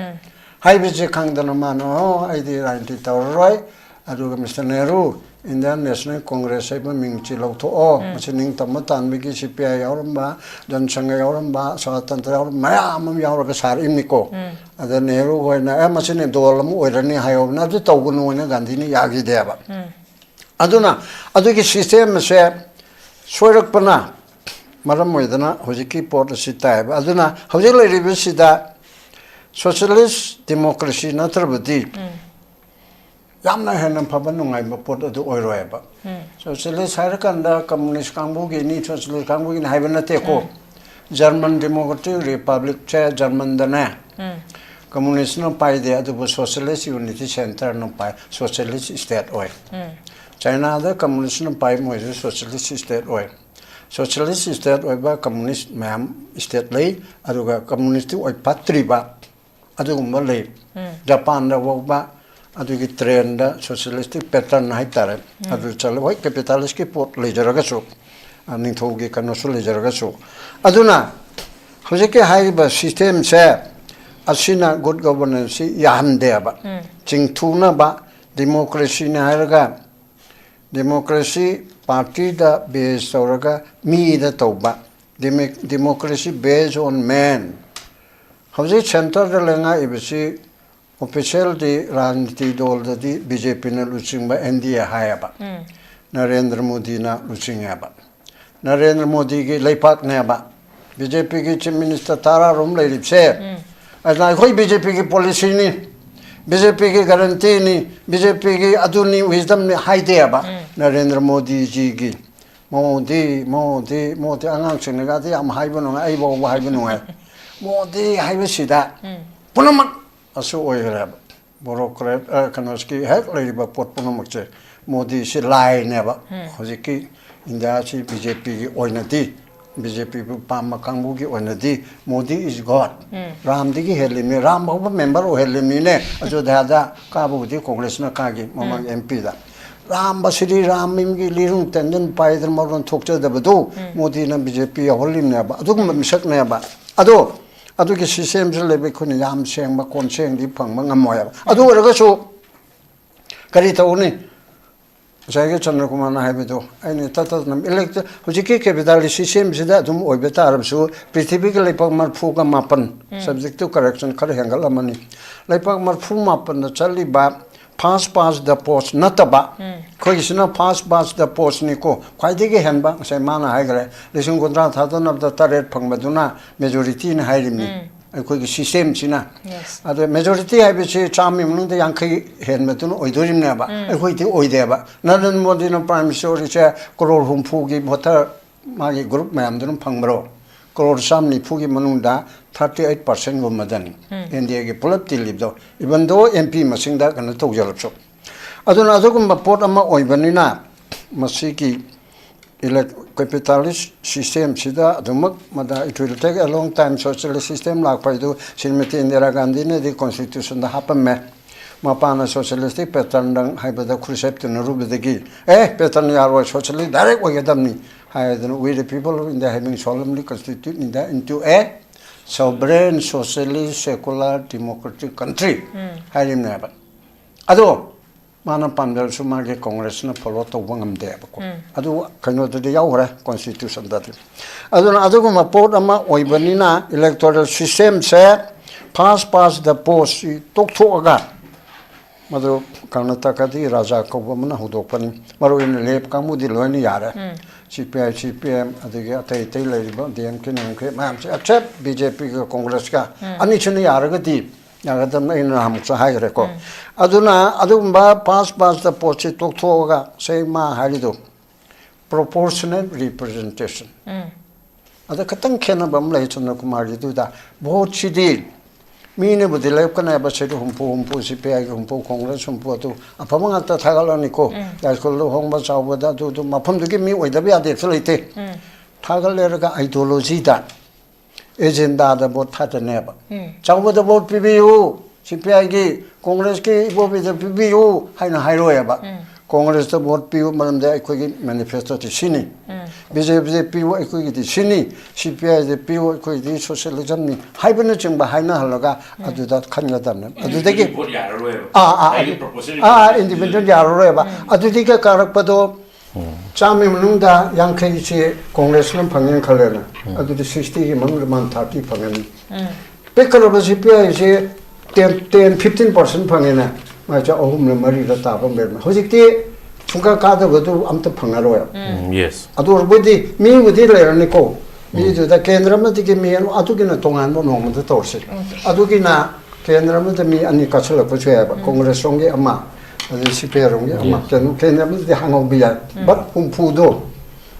ꯍꯥꯏꯕꯁꯦ ꯈꯪꯗꯅ ꯃꯥꯅ, "ꯑꯣ, ꯑꯩꯗꯤ ꯔꯥꯖꯅꯤꯇꯤ ꯇꯧꯔꯔꯣꯏ, ꯑꯗꯨꯒ Mister Nehru, Indian National Congress ꯍꯥꯏꯕ ꯃꯤꯡꯁꯤ ꯂꯧꯊꯣꯛꯑꯣ, ꯃꯁꯤ ꯅꯤꯡꯇꯝꯕ ꯇꯥꯟꯕꯒꯤ CPI ꯌꯥꯎꯔꯝꯕ, ꯖꯟ ꯁꯪꯘ ꯌꯥꯎꯔꯝꯕ, ꯁ꯭ꯋꯥꯇꯟꯇ꯭ꯔ ꯌꯥꯎꯔꯝꯕ ꯃꯌꯥꯝ ꯑꯃ ꯌꯥꯎꯔꯒ ꯁꯥꯔꯛꯏꯅꯤꯀꯣ"꯫ ꯑꯗ ꯅꯦꯍꯔꯨ ꯍꯣꯏꯅ, "ꯑꯦ, ꯃꯁꯤꯅ ꯗꯣꯜ ꯑꯃ ꯑꯣꯏꯔꯅꯤ" ꯍꯥꯏꯍꯧꯕꯅ, ꯑꯗꯨ ꯇꯧꯒꯅꯨ ꯍꯥꯏꯅ ꯒꯥꯟꯙꯤꯅ ꯌꯥꯈꯤꯗꯦꯕ꯫ ꯑꯗꯨꯅ ꯑꯗꯨꯒꯤ system ꯑꯁꯦ ꯁꯣꯏꯔꯛꯄꯅ ꯃꯔꯝ ꯑꯣꯏꯗꯅ ꯍꯧꯖꯤꯛꯀꯤ ꯄꯣꯠ ꯑꯁꯤ ꯇꯥꯏꯌꯦꯕ꯫ ꯑꯗꯨꯅ ꯍꯧꯖꯤꯛ ꯂꯩꯔꯤꯕꯁꯤꯗ socialist democracy ꯅꯠꯇ꯭ꯔꯕꯗꯤ ꯌꯥꯝꯅ ꯍꯦꯟꯅ ꯐꯕ ꯅꯨꯡꯉꯥꯏꯕ ꯄꯣꯠ ꯑꯗꯨ ꯑꯣꯏꯔꯣꯏꯕ꯫ Socialist ꯍꯥꯏꯔꯀꯥꯟꯗ communist ꯀꯥꯡꯕꯨꯒꯤꯅꯤ, socialist ꯀꯥꯡꯕꯨꯒꯤꯅꯤ ꯍꯥꯏꯕ ꯅꯠꯇꯦꯀꯣ꯫ German Democratic Republicꯁꯦ Germanꯗꯅꯦ, communistꯅ ꯄꯥꯏꯗꯦ, ꯑꯗꯨꯕꯨ Socialist Unity Centreꯅ ꯄꯥꯏ, socialist state ꯑꯣꯏ꯫ Chinaꯗ communistꯅ ꯄꯥꯏ, ꯃꯣꯏꯁꯨ socialist state ꯑꯣꯏ꯫ Socialist state ꯑꯣꯏꯕ communist ꯃꯌꯥꯝ state ꯂꯩ, ꯑꯗꯨꯒ communistꯇꯤ ꯑꯣꯏ ꯐꯠꯇ꯭ꯔꯤꯕ ꯑꯗꯨꯒꯨꯝꯕ ꯂꯩ꯫ Japanꯗ ꯐꯥꯎꯕ ꯑꯗꯨꯒꯤ trendꯗ socialistic pattern ꯍꯥꯏꯇꯥꯔꯦ, ꯑꯗꯨ ꯆꯠꯂꯦ꯫ ꯍꯣꯏ, capitalistꯀꯤ ꯄꯣꯠ ꯂꯩꯖꯔꯒꯁꯨ, ꯑ, ꯅꯤꯡꯊꯧꯒꯤ ꯀꯩꯅꯣꯁꯨ ꯂꯩꯖꯔꯒꯁꯨ꯫ ꯑꯗꯨꯅ ꯍꯧꯖꯤꯛꯀꯤ ꯍꯥꯏꯔꯤꯕ systemꯁꯦ ꯑꯁꯤꯅ good governanceꯁꯤ ꯌꯥꯍꯟꯗꯦꯕ꯫ ꯆꯤꯡꯊꯨꯅꯕ democracyꯅꯤ ꯍꯥꯏꯔꯒ democracy partyꯗ base ꯇꯧꯔꯒ ꯃꯤꯗ ꯇꯧꯕ, demo-, democracy based on man ꯍꯧꯖꯤꯛ ꯁꯦꯟꯇꯔꯗ ꯂꯩꯉꯥꯛꯏꯕꯁꯤ ꯑꯣꯐꯤꯁꯦꯜꯗꯤ ꯔꯥꯖꯅꯤꯇꯤ ꯗꯣꯜꯗꯗꯤ ꯕꯤ ꯖꯦ ꯄꯤꯅ ꯂꯨꯆꯤꯡꯕ ꯑꯦꯟ ꯗꯤ ꯑꯦ ꯍꯥꯏꯌꯦꯕ꯫ ꯅꯔꯦꯟꯗ꯭ꯔ ꯃꯣꯗꯤꯅ ꯂꯨꯆꯤꯡꯉꯦꯕ꯫ ꯅꯔꯦꯟꯗ꯭ꯔ ꯃꯣꯗꯤꯒꯤ ꯂꯩꯄꯥꯛꯅꯦꯕ꯫ ꯕꯤ ꯖꯦ ꯄꯤꯒꯤ ꯆꯤꯐ ꯃꯤꯅꯤꯁꯇꯔ ꯇꯔꯥꯔꯣꯝ ꯂꯩꯔꯤꯕꯁꯦ, ꯑꯗꯨꯅ ꯑꯩꯈꯣꯏ ꯕꯤ ꯖꯦ ꯄꯤꯒꯤ ꯄꯣꯂꯤꯁꯤꯅꯤ, ꯕꯤ ꯖꯦ ꯄꯤꯒꯤ ꯒꯥꯔꯦꯟꯇꯤꯅꯤ, ꯕꯤ ꯖꯦ ꯄꯤꯒꯤ ꯑꯗꯨꯅꯤ, ꯋꯤꯁꯗꯝꯅꯤ ꯍꯥꯏꯗꯦꯕ꯫ ꯅꯔꯦꯟꯗ꯭ꯔ ꯃꯣꯗꯤꯖꯤꯒꯤ ꯃꯣꯗꯤ, ꯃꯣꯗꯤ, ꯃꯣꯗꯤ, ꯑꯉꯥꯡꯁꯤꯡꯅꯒꯗꯤ ꯌꯥꯝ ꯍꯥꯏꯕ ꯅꯨꯡꯉꯥꯏ, ꯑꯩ ꯐꯥꯎꯕ ꯍꯥꯏꯕ ꯅꯨꯡꯉꯥꯏ꯫ ꯃꯣꯗꯤ ꯍꯥꯏꯕꯁꯤꯗ ꯄꯨꯝꯅꯃꯛ ꯑꯁꯨ ꯑꯣꯏꯈ꯭ꯔꯦꯕ꯫ ꯕꯣꯔꯣꯀ꯭ꯔꯦꯠ, ꯑ, ꯀꯩꯅꯣꯁꯤꯒꯤ ꯍꯦꯛ ꯂꯩꯔꯤꯕ ꯄꯣꯠ ꯄꯨꯝꯅꯃꯛꯁꯦ ꯃꯣꯗꯤꯁꯤ ꯂꯥꯏꯅꯦꯕ꯫ ꯍꯧꯖꯤꯛꯀꯤ ꯏꯟꯗꯤꯌꯥꯁꯤ ꯕꯤ ꯖꯦ ꯄꯤꯒꯤ ꯑꯣꯏꯅꯗꯤ, ꯕꯤ ꯖꯦ ꯄꯤꯕꯨ ꯄꯥꯝꯕ ꯀꯥꯡꯕꯨꯒꯤ ꯑꯣꯏꯅꯗꯤ ꯃꯣꯗꯤ is God꯫ ꯔꯥꯝꯗꯒꯤ ꯍꯦꯜꯂꯤꯃꯤ, ꯔꯥꯝ ꯐꯥꯎꯕ ꯃꯦꯝꯕꯔ ꯑꯣꯏꯍꯜꯂꯤꯃꯤꯅꯦ꯫ ꯑꯌꯣꯙ꯭ꯌꯥꯗ ꯀꯥꯕꯕꯨꯗꯤ ꯀꯣꯡꯒ꯭ꯔꯦꯁꯅ ꯀꯥꯈꯤ ꯃꯃꯥꯡ ꯑꯦꯝ ꯄꯤꯗ꯫ ꯔꯥꯝꯕ ꯁꯤꯗꯤ ꯔꯥꯝꯒꯤ ꯂꯤꯔꯨꯡ ꯇꯦꯟꯗꯨꯅ ꯄꯥꯏꯗꯅ ꯃꯔꯣꯟ ꯊꯣꯛꯆꯗꯕꯗꯨ ꯃꯣꯗꯤꯅ ꯕꯤ ꯖꯦ ꯄꯤ ꯌꯥꯎꯍꯜꯂꯤꯕꯅꯦꯕ꯫ ꯑꯗꯨꯒꯨꯝꯕ ꯃꯤꯁꯛꯅꯦꯕ꯫ ꯑꯗꯣ ꯑꯗꯨꯒꯤ ꯁꯤꯁꯇꯦꯝꯁꯤ ꯂꯩꯕ ꯑꯩꯈꯣꯏꯅ ꯌꯥꯝ ꯁꯦꯡꯕ ꯀꯣꯟꯁꯦꯡꯗꯤ ꯐꯪꯕ ꯉꯝꯃꯣꯏꯕ꯫ ꯑꯗꯨ ꯑꯣꯏꯔꯒꯁꯨ ꯀꯔꯤ ꯇꯧꯅꯤ? ꯉꯁꯥꯏꯒꯤ ꯆꯟꯗ꯭ꯔꯀꯨꯃꯥꯔꯅ ꯍꯥꯏꯕꯗꯣ ꯑꯩꯅ ꯇꯠ ꯇꯠꯇꯅ ꯏꯂꯦꯛꯇ-, ꯍꯧꯖꯤꯛꯀꯤ ꯀꯦꯄꯤꯇꯥꯂꯤꯁ ꯁꯤꯁꯇꯦꯝꯁꯤꯗ ꯑꯗꯨꯝ ꯑꯣꯏꯕ ꯇꯥꯔꯕꯁꯨ ꯄ꯭ꯔꯤꯊꯤꯕꯤꯒꯤ ꯂꯩꯄꯥꯛ ꯃꯔꯤꯐꯨꯒ ꯃꯥꯄꯟ, subject to correction ꯈꯔ ꯍꯦꯟꯒꯠꯂꯝꯃꯅꯤ, ꯂꯩꯄꯥꯛ ꯃꯔꯤꯐꯨ ꯃꯥꯄꯟꯗ ꯆꯠꯂꯤꯕ first past the post ꯅꯠꯇꯕ, ꯑꯩꯈꯣꯏꯒꯤꯁꯤꯅ first past the postꯅꯤꯀꯣ, ꯈ꯭ꯋꯥꯏꯗꯒꯤ ꯍꯦꯟꯕ, ꯉꯁꯥꯏ ꯃꯥꯅ ꯍꯥꯏꯈ꯭ꯔꯦ, ꯂꯤꯁꯤꯡ ꯀꯨꯟꯊ꯭ꯔꯥ ꯊꯥꯗꯅꯕꯗ ꯇꯔꯦꯠ ꯐꯪꯕꯗꯨꯅ majorityꯅ ꯍꯥꯏꯔꯤꯕꯅꯤ꯫ ꯑꯩꯈꯣꯏꯒꯤ ꯁꯤꯁꯇꯦꯝꯁꯤꯅ꯫ ꯑꯗꯣ majority ꯍꯥꯏꯕꯁꯤ ꯆꯥꯝꯃꯒꯤ ꯃꯅꯨꯡꯗ ꯌꯥꯡꯈꯩ ꯍꯦꯟꯕꯗꯨꯅ ꯑꯣꯏꯗꯣꯔꯤꯕꯅꯦꯕ꯫ ꯑꯩꯈꯣꯏꯗꯤ ꯑꯣꯏꯗꯦꯕ꯫ ꯅꯔꯦꯟꯗ꯭ꯔ ꯃꯣꯗꯤꯅ prime minister ꯑꯣꯏꯔꯤꯁꯦ ꯀꯔꯣꯔ ꯍꯨꯝꯐꯨꯒꯤ voter ꯃꯥꯒꯤ group ꯃꯌꯥꯝꯗꯨꯅ ꯐꯪꯕ꯭ꯔꯣ? ꯀꯔꯣꯔ ꯆꯥꯝꯃ ꯅꯤꯐꯨꯒꯤ ꯃꯅꯨꯡꯗ thirty eight percentꯒꯨꯝꯕꯗꯅꯤ ꯏꯟꯗꯤꯌꯥꯒꯤ ꯄꯨꯂꯞ ꯇꯤꯜꯂꯤꯕꯗꯣ, even though M P ꯃꯁꯤꯡꯗ ꯀꯩꯅꯣ ꯇꯧꯖꯔꯕꯁꯨ꯫ ꯑꯗꯨꯅ ꯑꯗꯨꯒꯨꯝꯕ ꯄꯣꯠ ꯑꯃ ꯑꯣꯏꯕꯅꯤꯅ ꯃꯁꯤꯒꯤ ꯏꯂꯦꯛ-, capitalist systemꯁꯤꯗ ꯑꯗꯨꯃꯛ ꯃꯗ it will take a long time, socialist system ꯂꯥꯛꯄ ꯍꯥꯏꯗꯨ ꯁ꯭ꯔꯤꯃꯇꯤ ꯏꯟꯗꯤꯔꯥ ꯒꯥꯟꯙꯤꯅꯗꯤ constitutionꯗ ꯍꯥꯞꯄꯝꯃꯦ꯫ ꯃꯄꯥꯅ socialistic patternꯗꯪ ꯍꯥꯏꯕꯗ ꯈꯨꯔꯁꯦꯞ ꯇꯤꯟꯅꯔꯨꯕꯗꯒꯤ, "ꯑꯦ, pattern ꯌꯥꯔꯣꯏ, socialist direct ꯑꯣꯏꯒꯗꯕꯅꯤ" ꯍꯥꯏꯗꯅ, "We the people of India having solemnly constituted India into a sovereign, socialist, secular, democratic country" ꯍꯥꯏꯔꯤꯕꯅꯦꯕ꯫ ꯑꯗꯣ ꯃꯥꯅ ꯄꯥꯝꯖꯔꯁꯨ ꯃꯥꯒꯤ ꯀꯣꯡꯒ꯭ꯔꯦꯁꯅ ꯐꯣꯂꯣ ꯇꯧꯕ ꯉꯝꯗꯦꯕꯀꯣ꯫ ꯑꯗꯨ ꯀꯩꯅꯣꯗꯗꯤ ꯌꯥꯎꯈ꯭ꯔꯦ, ꯀꯣꯟꯁꯇꯤꯇ꯭ꯌꯨꯁꯟꯗꯗꯤ꯫ ꯑꯗꯨꯅ ꯑꯗꯨꯒꯨꯝꯕ ꯄꯣꯠ ꯑꯃ ꯑꯣꯏꯕꯅꯤꯅ ꯏꯂꯦꯛꯇꯣꯔꯦꯜ ꯁꯤꯁꯇꯦꯝꯁꯦ ꯐꯥꯁ ꯄꯥꯁ ꯗ ꯄꯣꯁꯁꯤ ꯇꯣꯛꯊꯣꯛꯑꯒ, ꯃꯗꯨ ꯀꯔꯅꯥꯇꯀꯥꯗꯤ ꯔꯥꯖꯥ ꯀꯧꯕ ꯑꯃꯅ ꯍꯧꯗꯣꯛꯄꯅꯤ꯫ ꯃꯔꯨ ꯑꯣꯏꯅ ꯂꯦꯞ ꯀꯥꯡꯕꯨꯗꯤ ꯂꯣꯏꯅ ꯌꯥꯔꯦ꯫ ꯁꯤ ꯄꯤ ꯑꯥꯏ, ꯁꯤ ꯄꯤ ꯑꯦꯝ, ꯑꯗꯒꯤ ꯑꯇꯩ ꯑꯇꯩ ꯂꯩꯔꯤꯕ ꯗꯤ ꯑꯦꯝ ꯀꯦ, ꯅꯦꯝ ꯀꯦ ꯃꯌꯥꯝꯁꯦ, ꯑꯦꯛꯁꯦꯞ ꯕꯤ ꯖꯦ ꯄꯤꯒ ꯀꯣꯡꯒ꯭ꯔꯦꯁꯀ, ꯑꯅꯤꯁꯤꯅ ꯌꯥꯔꯒꯗꯤ ꯌꯥꯒꯗꯕꯅꯤ, ꯑꯩꯅ ꯅꯍꯥꯟꯃꯨꯛꯁꯨ ꯍꯥꯏꯈ꯭ꯔꯦꯀꯣ꯫ ꯑꯗꯨꯅ ꯑꯗꯨꯒꯨꯝꯕ ꯐꯥꯁ ꯄꯥꯁꯇ ꯄꯣꯠꯁꯤ ꯇꯣꯛꯊꯣꯛꯑꯒ, ꯁꯦ ꯃꯥ ꯍꯥꯏꯔꯤꯗꯣ, ꯄ꯭ꯔꯣꯄꯣꯔꯁꯅꯦꯜ ꯔꯤꯄ꯭ꯔꯖꯦꯟꯇꯦꯁꯟ꯫ ꯑꯗ ꯈꯤꯇꯪ ꯈꯦꯠꯅꯕ ꯑꯃ ꯂꯩ ꯆꯟꯗ꯭ꯔꯀꯨꯃꯥꯔꯒꯤꯗꯨꯗ꯫ ꯚꯣꯠꯁꯤꯗꯤ ꯃꯤꯅꯕꯨꯗꯤ ꯂꯦꯞꯀꯅꯦꯕ, ꯁꯤꯗ ꯍꯨꯝꯐꯨ ꯍꯨꯝꯐꯨ, ꯁꯤ ꯄꯤ ꯑꯥꯏꯒꯤ ꯍꯨꯝꯐꯨ, ꯀꯣꯡꯒ꯭ꯔꯦꯁ ꯍꯨꯝꯐꯨ, ꯑꯗꯨ ꯑꯐꯕ ꯉꯥꯛꯇ ꯊꯥꯒꯠꯂꯅꯤꯀꯣ꯫ ꯌꯥꯏꯁ꯭ꯀꯨꯜꯗ ꯍꯣꯡꯕ ꯆꯥꯎꯕꯗ ꯑꯗꯨ, ꯑꯗꯨ ꯃꯐꯝꯗꯨꯒꯤ ꯃꯤ ꯑꯣꯏꯗꯕ ꯌꯥꯗꯦ ꯍꯦꯛꯇ ꯂꯩꯇꯦ꯫ ꯊꯥꯒꯠꯂꯦꯔꯒ ꯑꯥꯏꯗꯤꯌꯣꯂꯣꯖꯤꯗ, ꯑꯦꯖꯦꯟꯗꯥꯗ ꯚꯣꯠ ꯊꯥꯗꯅꯦꯕ꯫ ꯆꯥꯎꯕꯗ ꯚꯣꯠ ꯄꯤꯕꯤꯌꯨ, ꯁꯤ ꯄꯤ ꯑꯥꯏꯒꯤ, ꯀꯣꯡꯒ꯭ꯔꯦꯁꯀꯤ ꯏꯕꯣꯕꯤꯗ ꯄꯤꯕꯤꯌꯨ ꯍꯥꯏꯅ ꯍꯥꯏꯔꯣꯏꯕ꯫ ꯀꯣꯡꯒ꯭ꯔꯦꯁꯇ ꯚꯣꯠ ꯄꯤꯌꯨ, ꯃꯔꯝꯗꯤ ꯑꯩꯈꯣꯏꯒꯤ ꯃꯦꯅꯤꯐꯦꯁꯇꯣꯗꯤ ꯁꯤꯅꯤ꯫ ꯕꯤ ꯖꯦ ꯄꯤꯗ ꯄꯤꯌꯨ, ꯑꯩꯈꯣꯏꯒꯤꯗꯤ ꯁꯤꯅꯤ꯫ ꯁꯤ ꯄꯤ ꯑꯥꯏꯗ ꯄꯤꯌꯨ, ꯑꯩꯈꯣꯏꯒꯤꯗꯤ ꯁꯣꯁꯤꯌꯦꯂꯤꯖꯝꯅꯤ ꯍꯥꯏꯕꯅꯆꯤꯡꯕ ꯍꯥꯏꯅꯍꯜꯂꯒ ꯑꯗꯨꯗ ꯈꯟꯒꯗꯕꯅꯤ꯫ ꯑꯗꯨꯗꯒꯤ ꯚꯣꯠ ꯌꯥꯔꯔꯣꯏꯕ꯫ ꯑꯥ, ꯑꯥ, ꯑꯩꯒꯤ ꯑꯥ, ꯄ꯭ꯔꯣꯄꯣꯖꯦꯜ ꯑꯥ, ꯏꯟꯗꯤꯄꯦꯟꯗꯦꯟ ꯌꯥꯔꯔꯣꯏꯕ꯫ ꯑꯗꯨꯗꯒꯤ ꯀꯥꯔꯛꯄꯗꯣ ꯆꯥꯝꯃꯒꯤ ꯃꯅꯨꯡꯗ ꯌꯥꯡꯈꯩꯁꯤ ꯀꯣꯡꯒ꯭ꯔꯦꯁꯅ ꯐꯪꯉꯦꯅ ꯈꯜꯂꯦꯅ, ꯑꯗꯨꯗꯤ ꯁꯤꯛꯁꯇꯤꯒꯤ ꯃꯅꯨꯡꯗ ꯃꯥꯅ ꯊꯥꯔꯇꯤ ꯐꯪꯉꯅꯤ꯫ ꯄꯤꯛꯈ꯭ꯔꯕ ꯁꯤ ꯄꯤ ꯑꯥꯏꯁꯤ ꯇꯦꯟ, ꯇꯦꯟ, ꯐꯤꯐꯇꯤꯟ ꯄꯥꯔꯁꯦꯟ ꯐꯪꯉꯦꯅ, ꯃꯥꯏꯁꯦ ꯑꯍꯨꯝꯂ ꯃꯔꯤꯂ ꯇꯥꯕ ꯑꯃ ꯂꯩꯔꯝꯃꯦ꯫ ꯍꯧꯖꯤꯛꯇꯤ ꯁꯨꯡꯀꯥ ꯀꯥꯗꯕꯗꯨ ꯑꯝꯇ ꯐꯪꯉꯔꯣꯏ꯫ ꯎꯝ, yes. ꯑꯗꯨ ꯑꯣꯏꯔꯕꯗꯤ ꯃꯤꯕꯨꯗꯤ ꯂꯩꯔꯅꯤꯀꯣ, ꯃꯤꯗꯨꯗ ꯀꯦꯟꯗ꯭ꯔ ꯑꯃꯗꯒꯤ ꯃꯤ ꯑꯗꯨꯒꯤꯅ ꯇꯣꯉꯥꯟꯕ ꯅꯣꯡꯃꯗ ꯇꯧꯔꯁꯤ꯫ ꯑꯗꯨꯒꯤꯅ ꯀꯦꯟꯗ꯭ꯔ ꯑꯃꯗ ꯃꯤ ꯑꯅꯤ ꯀꯥꯁꯤꯜꯂꯛꯄꯁꯨ ꯌꯥꯏꯕ, ꯀꯣꯡꯒ꯭ꯔꯦꯁ ꯔꯣꯝꯒꯤ ꯑꯃ, ꯑꯗꯩ ꯁꯤ ꯄꯤ ꯑꯥꯏ ꯔꯣꯝꯒꯤ ꯑꯃ꯫ ꯀꯩꯅꯣ, ꯀꯦꯟꯗ꯭ꯔ ꯑꯃꯗꯗꯤ ꯍꯥꯡꯍꯧꯕ ꯌꯥꯏ꯫ ꯕꯠ ꯍꯨꯝꯐꯨꯗꯣ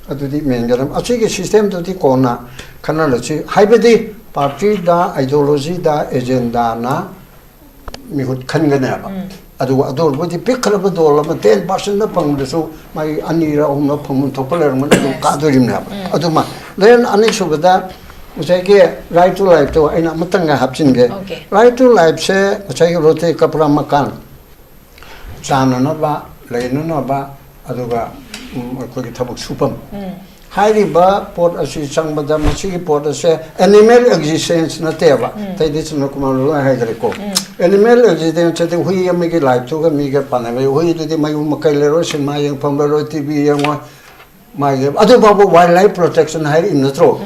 ꯑꯗꯨꯗꯤ ꯃꯦꯟꯒꯗꯕ꯫ ꯑꯁꯤꯒꯤ ꯁꯤꯁꯇꯦꯝꯗꯨꯗꯤ ꯀꯣꯟꯅ ꯈꯟꯅꯔꯁꯤ꯫ ꯍꯥꯏꯕꯗꯤ ꯄꯥꯔꯇꯤꯗ, ꯑꯥꯏꯗꯤꯌꯣꯂꯣꯖꯤꯗ, ꯑꯦꯖꯦꯟꯗꯥꯅ ꯃꯤꯍꯨꯠ ꯈꯟꯒꯅꯦꯕ꯫ ꯑꯗꯨꯒ ꯑꯗꯨ ꯑꯣꯏꯔꯕꯗꯤ ꯄꯤꯛꯈ꯭ꯔꯕ ꯗꯣꯜ ꯑꯃ ꯇꯦꯟ ꯄꯥꯔꯁꯦꯟꯗ ꯐꯪꯕꯗꯁꯨ ꯃꯥꯒꯤ ꯑꯅꯤꯔ ꯑꯍꯨꯝꯔ ꯐꯪꯐꯝ ꯊꯣꯛꯄ ꯂꯩꯔꯝꯒꯅꯤ, ꯑꯗꯨꯝ ꯀꯥꯗꯣꯔꯤꯕꯅꯦꯕ꯫ ꯑꯗꯨꯃ ꯂꯦꯟ ꯑꯅꯤꯁꯨꯕꯗ ꯉꯁꯥꯏꯒꯤ ꯔꯥꯏꯠ ꯇꯨ ꯂꯥꯏꯐꯇꯣ ꯑꯩꯅ ꯑꯃꯇꯪꯒ ꯍꯥꯞꯆꯤꯟꯒꯦ꯫ Okay. ꯔꯥꯏꯠ ꯇꯨ ꯂꯥꯏꯐꯁꯦ ꯉꯁꯥꯏꯒꯤ ꯔꯣꯇꯤ ꯀꯄ꯭ꯔꯥ ꯃꯀꯥꯟ, ꯆꯥꯅꯅꯕ, ꯂꯩꯅꯅꯕ, ꯑꯗꯨꯒ, ꯎꯝ, ꯑꯩꯈꯣꯏꯒꯤ ꯊꯕꯛ ꯁꯨꯐꯝ꯫ ꯍꯥꯏꯔꯤꯕ ꯄꯣꯠ ꯑꯁꯤ ꯆꯪꯕꯗ ꯃꯁꯤꯒꯤ ꯄꯣꯠ ꯑꯁꯦ ꯑꯦꯅꯤꯃꯦꯜ ꯑꯦꯛꯖꯤꯁꯇꯦꯟꯁ ꯅꯠꯇꯦꯕ꯫ ꯑꯇꯩꯗꯤ ꯆꯨꯝꯅ ꯀꯨꯃꯥꯔ ꯂꯣꯏ ꯍꯥꯏꯈ꯭ꯔꯦꯀꯣ꯫ ꯑꯦꯅꯤꯃꯦꯜ ꯑꯦꯛꯖꯤꯁꯇꯦꯟꯁ ꯍꯥꯏꯗꯤ ꯍꯨꯏ ꯑꯃꯒꯤ ꯂꯥꯏꯐꯇꯨꯒ ꯃꯤꯒ ꯄꯥꯟꯅꯕ꯫ ꯍꯨꯏꯗꯨꯗꯤ ꯃꯌꯨꯝ ꯃꯀꯩ ꯂꯩꯔꯣꯏ, ꯁꯤꯅꯦꯃꯥ ꯌꯦꯡꯐꯝ ꯂꯩꯔꯣꯏ, ꯇꯤ ꯚꯤ ꯌꯦꯡꯉꯣꯏ꯫ ꯃꯥꯒꯤ ꯑꯗꯨ ꯐꯥꯎꯕ ꯋꯥꯏꯜ ꯂꯥꯏꯐ ꯄ꯭ꯔꯣꯇꯦꯛꯁꯟ ꯍꯥꯏꯔꯛꯏ ꯅꯠꯇ꯭ꯔꯣ?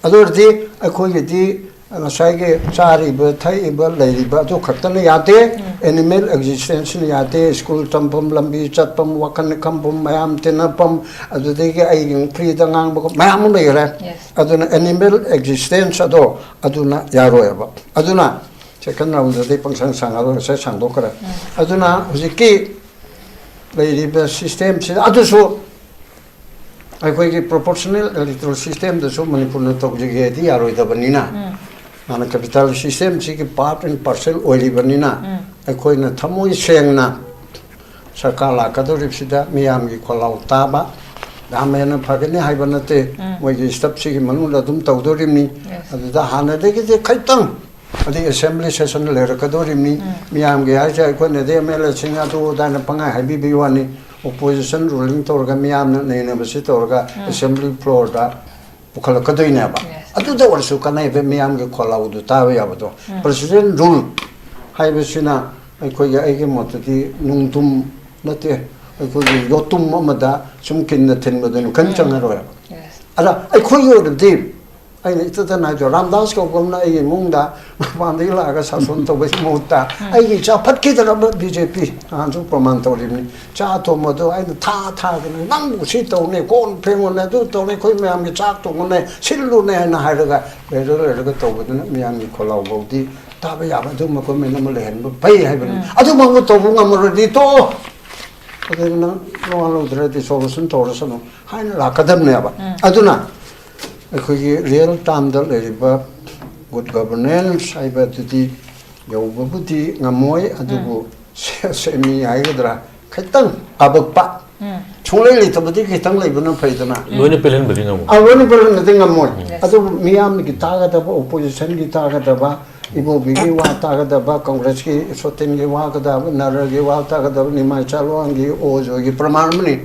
ꯑꯗꯨ ꯑꯣꯏꯔꯗꯤ ꯑꯩꯈꯣꯏꯒꯤꯗꯤ ꯉꯁꯥꯏꯒꯤ ꯆꯥꯔꯤꯕ ꯊꯛꯏꯕ ꯂꯩꯔꯤꯕ ꯑꯗꯨ ꯈꯛꯇꯅ ꯌꯥꯗꯦ꯫ ꯑꯦꯅꯤꯃꯦꯜ ꯑꯦꯛꯖꯤꯁꯇꯦꯟꯁꯅ ꯌꯥꯗꯦ꯫ ꯁ꯭ꯀꯨꯜ ꯇꯝꯐꯝ, ꯂꯝꯕꯤ ꯆꯠꯐꯝ, ꯋꯥꯈꯜ ꯈꯟꯐꯝ, ꯃꯌꯥꯝ ꯇꯤꯟꯅꯐꯝ, ꯑꯗꯨꯗꯒꯤ ꯑꯩꯒꯤ ꯐ꯭ꯔꯤꯗ ꯉꯥꯡꯕ ꯃꯌꯥꯝ ꯑꯃ ꯂꯩꯈꯔꯦ꯫ ꯑꯗꯨꯅ ꯑꯦꯅꯤꯃꯦꯜ ꯑꯦꯛꯖꯤꯁꯇꯦꯟꯁ ꯑꯗꯣ ꯑꯗꯨꯅ ꯌꯥꯔꯣꯏꯕ꯫ ꯑꯗꯨꯅ ꯁꯦꯀꯦꯟ ꯔꯥꯎꯟꯗꯗꯤ ꯄꯪꯁꯥꯡ ꯁꯥꯡꯉꯔꯣꯏ, ꯉꯁꯥꯏ ꯁꯥꯡꯗꯣꯛꯈ꯭ꯔꯦ꯫ ꯑꯗꯨꯅ ꯍꯧꯖꯤꯛꯀꯤ ꯂꯩꯔꯤꯕ ꯁꯤꯁꯇꯦꯝꯁꯤꯗ ꯑꯗꯨꯁꯨ ꯑꯩꯈꯣꯏꯒꯤ ꯄ꯭ꯔꯣꯄꯣꯔꯁꯅꯦꯜ ꯏꯂꯦꯛꯇꯣꯔꯦꯜ ꯁꯤꯁꯇꯦꯝꯗꯁꯨ ꯃꯅꯤꯄꯨꯔꯅ ꯇꯧꯖꯒꯦꯗꯤ ꯌꯥꯔꯣꯏꯗꯕꯅꯤꯅ, ꯃꯥꯅ ꯀꯦꯄꯤꯇꯥꯜ ꯁꯤꯁꯇꯦꯝꯁꯤꯒꯤ ꯄꯥꯔꯠ ꯑꯦꯟ ꯄꯥꯔꯁꯦꯜ ꯑꯣꯏꯔꯤꯕꯅꯤꯅ, ꯑꯩꯈꯣꯏꯅ ꯊꯃꯣꯏ ꯁꯦꯡꯅ ꯁꯔꯀꯥꯔ ꯂꯥꯛꯀꯗꯧꯔꯤꯕꯁꯤꯗ ꯃꯤꯌꯥꯝꯒꯤ ꯈꯣꯜꯂꯥꯎ ꯇꯥꯕ, ꯌꯥꯝ ꯍꯦꯟꯅ ꯐꯒꯅꯤ ꯍꯥꯏꯕ ꯅꯠꯇꯦ꯫ ꯃꯣꯏꯒꯤ ꯁ꯭ꯇꯞꯁꯤꯒꯤ ꯃꯅꯨꯡꯗ ꯑꯗꯨꯝ ꯇꯧꯗꯣꯔꯤꯕꯅꯤ꯫ ꯑꯗꯨꯗ ꯍꯥꯟꯅꯗꯒꯤꯗꯤ ꯈꯤꯇꯪ ꯑꯗꯩ ꯑꯦꯁꯦꯝꯕ꯭ꯂꯤ ꯁꯦꯁꯟ ꯂꯩꯔꯛꯀꯗꯧꯔꯤꯕꯅꯤ꯫ ꯃꯤꯌꯥꯝꯒꯤ ꯍꯥꯏꯁꯦ ꯑꯩꯈꯣꯏꯅꯗꯤ ꯑꯦꯝ ꯑꯦꯜ ꯑꯦꯁꯤꯡ ꯑꯗꯨ ꯑꯗꯥꯅ ꯄꯪꯍꯥꯏ ꯍꯥꯏꯕꯤꯕꯒꯤ ꯋꯥꯅꯤ꯫ ꯑꯣꯄꯣꯖꯤꯁꯟ ꯔꯨꯂꯤꯡ ꯇꯧꯔꯒ ꯃꯤꯌꯥꯝꯅ ꯅꯩꯅꯕꯁꯤ ꯇꯧꯔꯒ ꯑꯦꯁꯦꯝꯕ꯭ꯂꯤ ꯐ꯭ꯂꯣꯔꯗ ꯄꯨꯈꯠꯂꯛꯀꯗꯣꯏꯅꯦꯕ꯫ ꯑꯗꯨꯗ ꯑꯣꯏꯔꯁꯨ ꯀꯥꯟꯅꯩꯕ, ꯃꯤꯌꯥꯝꯒꯤ ꯈꯣꯜꯂꯥꯎꯗꯨ ꯇꯥꯕ ꯌꯥꯕꯗꯣ꯫ ꯄ꯭ꯔꯁꯤꯗꯦꯟ ꯔꯨꯜ ꯍꯥꯏꯕꯁꯤꯅ ꯑꯩꯈꯣꯏꯒꯤ, ꯑꯩꯒꯤ ꯃꯣꯠꯇꯗꯤ ꯅꯨꯡꯗꯨꯝ ꯅꯠꯇꯦ, ꯑꯩꯈꯣꯏꯒꯤ ꯌꯣꯠꯇꯨꯝ ꯑꯃꯗ ꯁꯨꯝ ꯀꯤꯟꯅ ꯊꯤꯟꯕꯗꯨꯅ ꯀꯔꯤꯝ ꯆꯪꯉꯔꯣꯏꯕ꯫ ꯑꯗ ꯑꯩꯈꯣꯏꯒꯤ ꯑꯣꯏꯅꯗꯤ ꯑꯩꯅ ꯏꯇꯠ ꯇꯠꯅ ꯍꯥꯏꯗꯣ, ꯔꯥꯝꯗꯥꯁ ꯀꯧꯕ ꯑꯃꯅ ꯑꯩꯒꯤ ꯏꯃꯨꯡꯗ ꯃꯄꯥꯟꯗꯒꯤ ꯂꯥꯛꯑꯒ ꯁꯥꯁꯣꯟ ꯇꯧꯕꯒꯤ ꯃꯍꯨꯠꯇ ꯑꯩꯒꯤ ꯏꯆꯥ ꯐꯠꯈꯤꯗ꯭ꯔꯕ ꯕꯤ ꯖꯦ ꯄꯤ ꯅꯍꯥꯟꯁꯨ ꯄ꯭ꯔꯃꯥꯟ ꯇꯧꯔꯤꯕꯅꯤ꯫ ꯆꯥ ꯊꯣꯡꯕꯗꯣ ꯑꯩꯅ ꯊꯥ ꯊꯥꯗꯅ, "ꯅꯪꯕꯨ ꯁꯤ ꯇꯧꯅꯦ, ꯀꯣꯟ ꯐꯦꯡꯉꯨꯅꯦ, ꯑꯗꯨ ꯇꯧꯅꯦ, ꯑꯩꯈꯣꯏ ꯃꯌꯥꯝꯒꯤ ꯆꯥꯛ ꯊꯣꯡꯉꯨꯅꯦ, ꯁꯤꯜꯂꯨꯅꯦ" ꯍꯥꯏꯅ ꯍꯥꯏꯔꯒ ꯂꯩꯔ ꯂꯩꯔꯒ ꯇꯧꯕꯗꯨꯅ ꯃꯤꯌꯥꯝꯒꯤ ꯈꯣꯜꯂꯥꯎ ꯐꯥꯎꯗꯤ ꯇꯥꯕ ꯌꯥꯕ ꯑꯗꯨꯒꯨꯝꯕ ꯒꯣꯔꯃꯦꯟ ꯑꯃ ꯂꯩꯍꯟꯕ ꯐꯩ ꯍꯥꯏꯕꯅꯤ꯫ ꯑꯗꯨꯃꯛꯄꯨ ꯇꯧꯕ ꯉꯝꯃꯔꯗꯤ ꯇꯣꯛꯑꯣ, ꯑꯗꯨ ꯅꯪ ꯅꯋꯥ ꯂꯧꯗ꯭ꯔꯦ, ꯗꯤꯁꯣꯂꯨꯁꯟ ꯇꯧꯔꯁꯅꯨ ꯍꯥꯏꯅ ꯂꯥꯛꯀꯗꯕꯅꯦꯕ꯫ ꯑꯗꯨꯅ ꯑꯩꯈꯣꯏꯒꯤ ꯔꯤꯌꯦꯜ ꯇꯥꯝꯗ ꯂꯩꯔꯤꯕ ꯒꯨꯗ ꯒꯕꯔꯅꯦꯟꯁ ꯍꯥꯏꯕꯗꯨꯗꯤ ꯌꯧꯕꯕꯨꯗꯤ ꯉꯝꯃꯣꯏ, ꯑꯗꯨꯕꯨ ꯁꯦ-, ꯁꯦꯃꯤ ꯍꯥꯏꯒꯗ꯭ꯔꯥ, ꯈꯤꯇꯪ ꯀꯥꯕꯛꯄ, ꯁꯨꯡꯂꯩ ꯂꯩꯇꯕꯗꯤ ꯈꯤꯇꯪ ꯂꯩꯕꯅ ꯐꯩꯗꯅ꯫ ꯂꯣꯏꯅ ꯄꯦꯜꯍꯟꯕꯗꯤ ꯉꯝꯃꯣꯏ꯫ ꯑ, ꯂꯣꯏꯅ ꯄꯦꯜꯍꯟꯕꯗꯤ ꯉꯝꯃꯣꯏ꯫ ꯑꯗꯨꯕꯨ ꯃꯤꯌꯥꯝꯒꯤ ꯇꯥꯒꯗꯕ, ꯑꯣꯄꯣꯖꯤꯁꯟꯒꯤ ꯇꯥꯒꯗꯕ, ꯏꯕꯣꯕꯤꯒꯤ ꯋꯥ ꯇꯥꯒꯗꯕ, ꯀꯪꯒ꯭ꯔꯦꯁꯀꯤ ꯁꯣꯇꯤꯟꯒꯤ ꯋꯥ ꯇꯥꯒꯗꯕ, ꯅꯔꯒꯤ ꯋꯥ ꯇꯥꯒꯗꯕ, ꯅꯤꯃꯥꯏ ꯆꯥꯂꯣꯡꯒꯤ, ꯑꯣꯖꯣꯏꯒꯤ ꯄ꯭ꯔꯃꯥꯟ ꯑꯃꯅꯤ꯫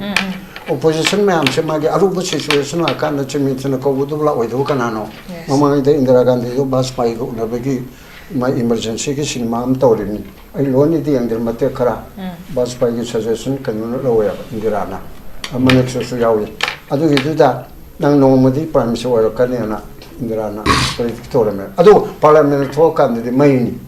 ꯑꯣꯄꯣꯖꯤꯁꯟ ꯃꯌꯥꯝꯁꯦ ꯃꯥꯒꯤ ꯑꯔꯨꯕ ꯁꯤꯆꯨꯋꯦꯁꯟ ꯂꯥꯛꯀꯥꯟꯗ ꯆꯤꯞ ꯃꯤꯅꯤꯁꯇꯔꯅ ꯀꯧꯒꯗꯕ ꯂꯥꯛꯑꯣꯏꯗꯕ ꯀꯅꯥꯅꯣ? Yes. ꯃꯃꯥꯡꯗ ꯏꯟꯗꯤꯔꯥ ꯒꯥꯟꯙꯤꯗꯣ ꯕꯥꯖꯄꯥꯏꯒ ꯎꯅꯕꯒꯤ ꯃꯥ ꯏꯃꯔꯖꯦꯟꯁꯤꯒꯤ ꯁꯤꯅꯦꯃꯥ ꯑꯃ ꯇꯧꯔꯤꯕꯅꯤ꯫ ꯑꯩ ꯂꯣꯏꯅꯗꯤ ꯌꯦꯡꯗ꯭ꯔꯦ, ꯃꯇꯦꯛ ꯈꯔ꯫ ꯎꯝ. ꯕꯥꯖꯄꯥꯏꯒꯤ ꯁꯖꯦꯁꯟ ꯀꯩꯅꯣꯅ ꯂꯧꯋꯦꯕ, ꯏꯟꯗꯤꯔꯥꯅ꯫ ꯑꯃꯅꯛꯁꯨꯁꯨ ꯌꯥꯎꯔꯤ꯫ ꯑꯗꯨꯒꯤꯗꯨꯗ ꯅꯪ ꯅꯣꯡꯃꯗꯤ ꯄ꯭ꯔꯥꯏꯝ ꯃꯤꯅꯤꯁꯇꯔ ꯑꯣꯏꯔꯛꯀꯅꯤꯅ ꯏꯟꯗꯤꯔꯥꯅ ꯄ꯭ꯔꯤꯗꯤꯛ ꯇꯧꯔꯝꯃꯦ꯫ ꯑꯗꯨ ꯄꯥꯔꯂꯤꯌꯥꯃꯦꯟ ꯊꯣꯛꯑꯀꯥꯟꯗꯗꯤ ꯃꯩꯅꯤ꯫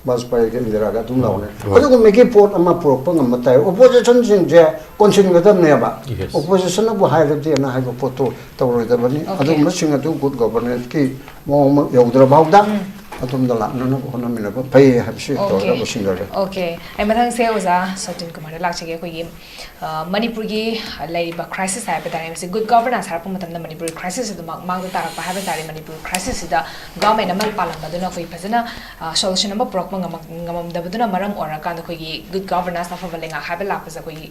ꯕꯥꯖꯄꯥꯏꯒ ꯏꯟꯗꯤꯔꯥꯒ ꯑꯗꯨꯝ ꯂꯥꯎꯅꯩ꯫ ꯍꯣꯏ꯫ ꯑꯗꯨꯒꯨꯝꯕꯒꯤ ꯄꯣꯠ ꯑꯃ ꯄꯨꯔꯛꯄ ꯉꯝꯕ ꯇꯥꯏ꯫ ꯑꯣꯄꯣꯖꯤꯁꯟꯁꯤꯡꯁꯦ ꯀꯣꯟꯁꯤꯟꯒꯗꯕꯅꯦꯕ꯫ Yes. ꯑꯣꯄꯣꯖꯤꯁꯟꯅꯕꯨ ꯍꯥꯏꯔꯗꯤꯅ ꯍꯥꯏꯕ ꯄꯣꯠꯇꯣ ꯇꯧꯔꯣꯏꯗꯕꯅꯤ꯫ Okay. ꯑꯗꯨꯒꯨꯝꯕꯁꯤꯡ ꯑꯗꯨ ꯒꯨꯗ ꯒꯣꯚꯔꯅꯦꯟꯁꯀꯤ ꯃꯑꯣꯡ ꯑꯃ ꯌꯧꯗ꯭ꯔꯐꯥꯎꯗ ꯎꯝ. ꯑꯗꯣꯝꯗ ꯂꯥꯛꯅꯅꯕ ꯍꯣꯠꯅꯃꯤꯟꯅꯕ ꯐꯩ ꯍꯥꯏꯕꯁꯤ Okay. ꯇꯧꯔꯒ ꯂꯣꯏꯁꯤꯟꯖꯔꯒꯦ꯫ Okay. ꯑꯩ ꯃꯊꯪꯁꯦ ꯑꯣꯖꯥ ꯁꯇꯤꯟ ꯀꯨꯃꯥꯔꯗ ꯂꯥꯛꯆꯒꯦ꯫ ꯑꯩꯈꯣꯏꯒꯤ, ꯑ, ꯃꯅꯤꯄꯨꯔꯒꯤ ꯂꯩꯔꯤꯕ ꯀ꯭ꯔꯥꯏꯁꯤꯁ ꯍꯥꯏꯕ ꯇꯥꯔꯦ, ꯃꯁꯤ ꯒꯨꯗ ꯒꯣꯚꯔꯅꯥꯟꯁ ꯍꯥꯏꯔꯛꯄ ꯃꯇꯝꯗ ꯃꯅꯤꯄꯨꯔꯒꯤ ꯀ꯭ꯔꯥꯏꯁꯤꯁ ꯑꯗꯨꯃꯛ ꯃꯥꯡꯗ ꯇꯥꯔꯛꯄ ꯍꯥꯏꯕ ꯇꯥꯔꯦ꯫ ꯃꯅꯤꯄꯨꯔ ꯀ꯭ꯔꯥꯏꯁꯤꯁꯁꯤꯗ ꯒꯚꯔꯟꯃꯦꯟ ꯑꯃ ꯄꯥꯜꯂꯝꯕꯗꯨꯅ ꯑꯩꯈꯣꯏ ꯐꯖꯅ, ꯑ, ꯁꯣꯂꯨꯁꯟ ꯑꯃ ꯄꯨꯔꯛꯄ ꯉꯝꯃꯛ-, ꯉꯝꯃꯝꯗꯕꯗꯨꯅ ꯃꯔꯝ ꯑꯣꯏꯔꯀꯥꯟꯗ ꯑꯩꯈꯣꯏꯒꯤ ꯒꯨꯗ ꯒꯣꯚꯔꯅꯥꯟꯁ, ꯑꯐꯕ ꯂꯩꯉꯥꯛ ꯍꯥꯏꯕ ꯂꯥꯛꯄꯁꯦ ꯑꯩꯈꯣꯏꯒꯤ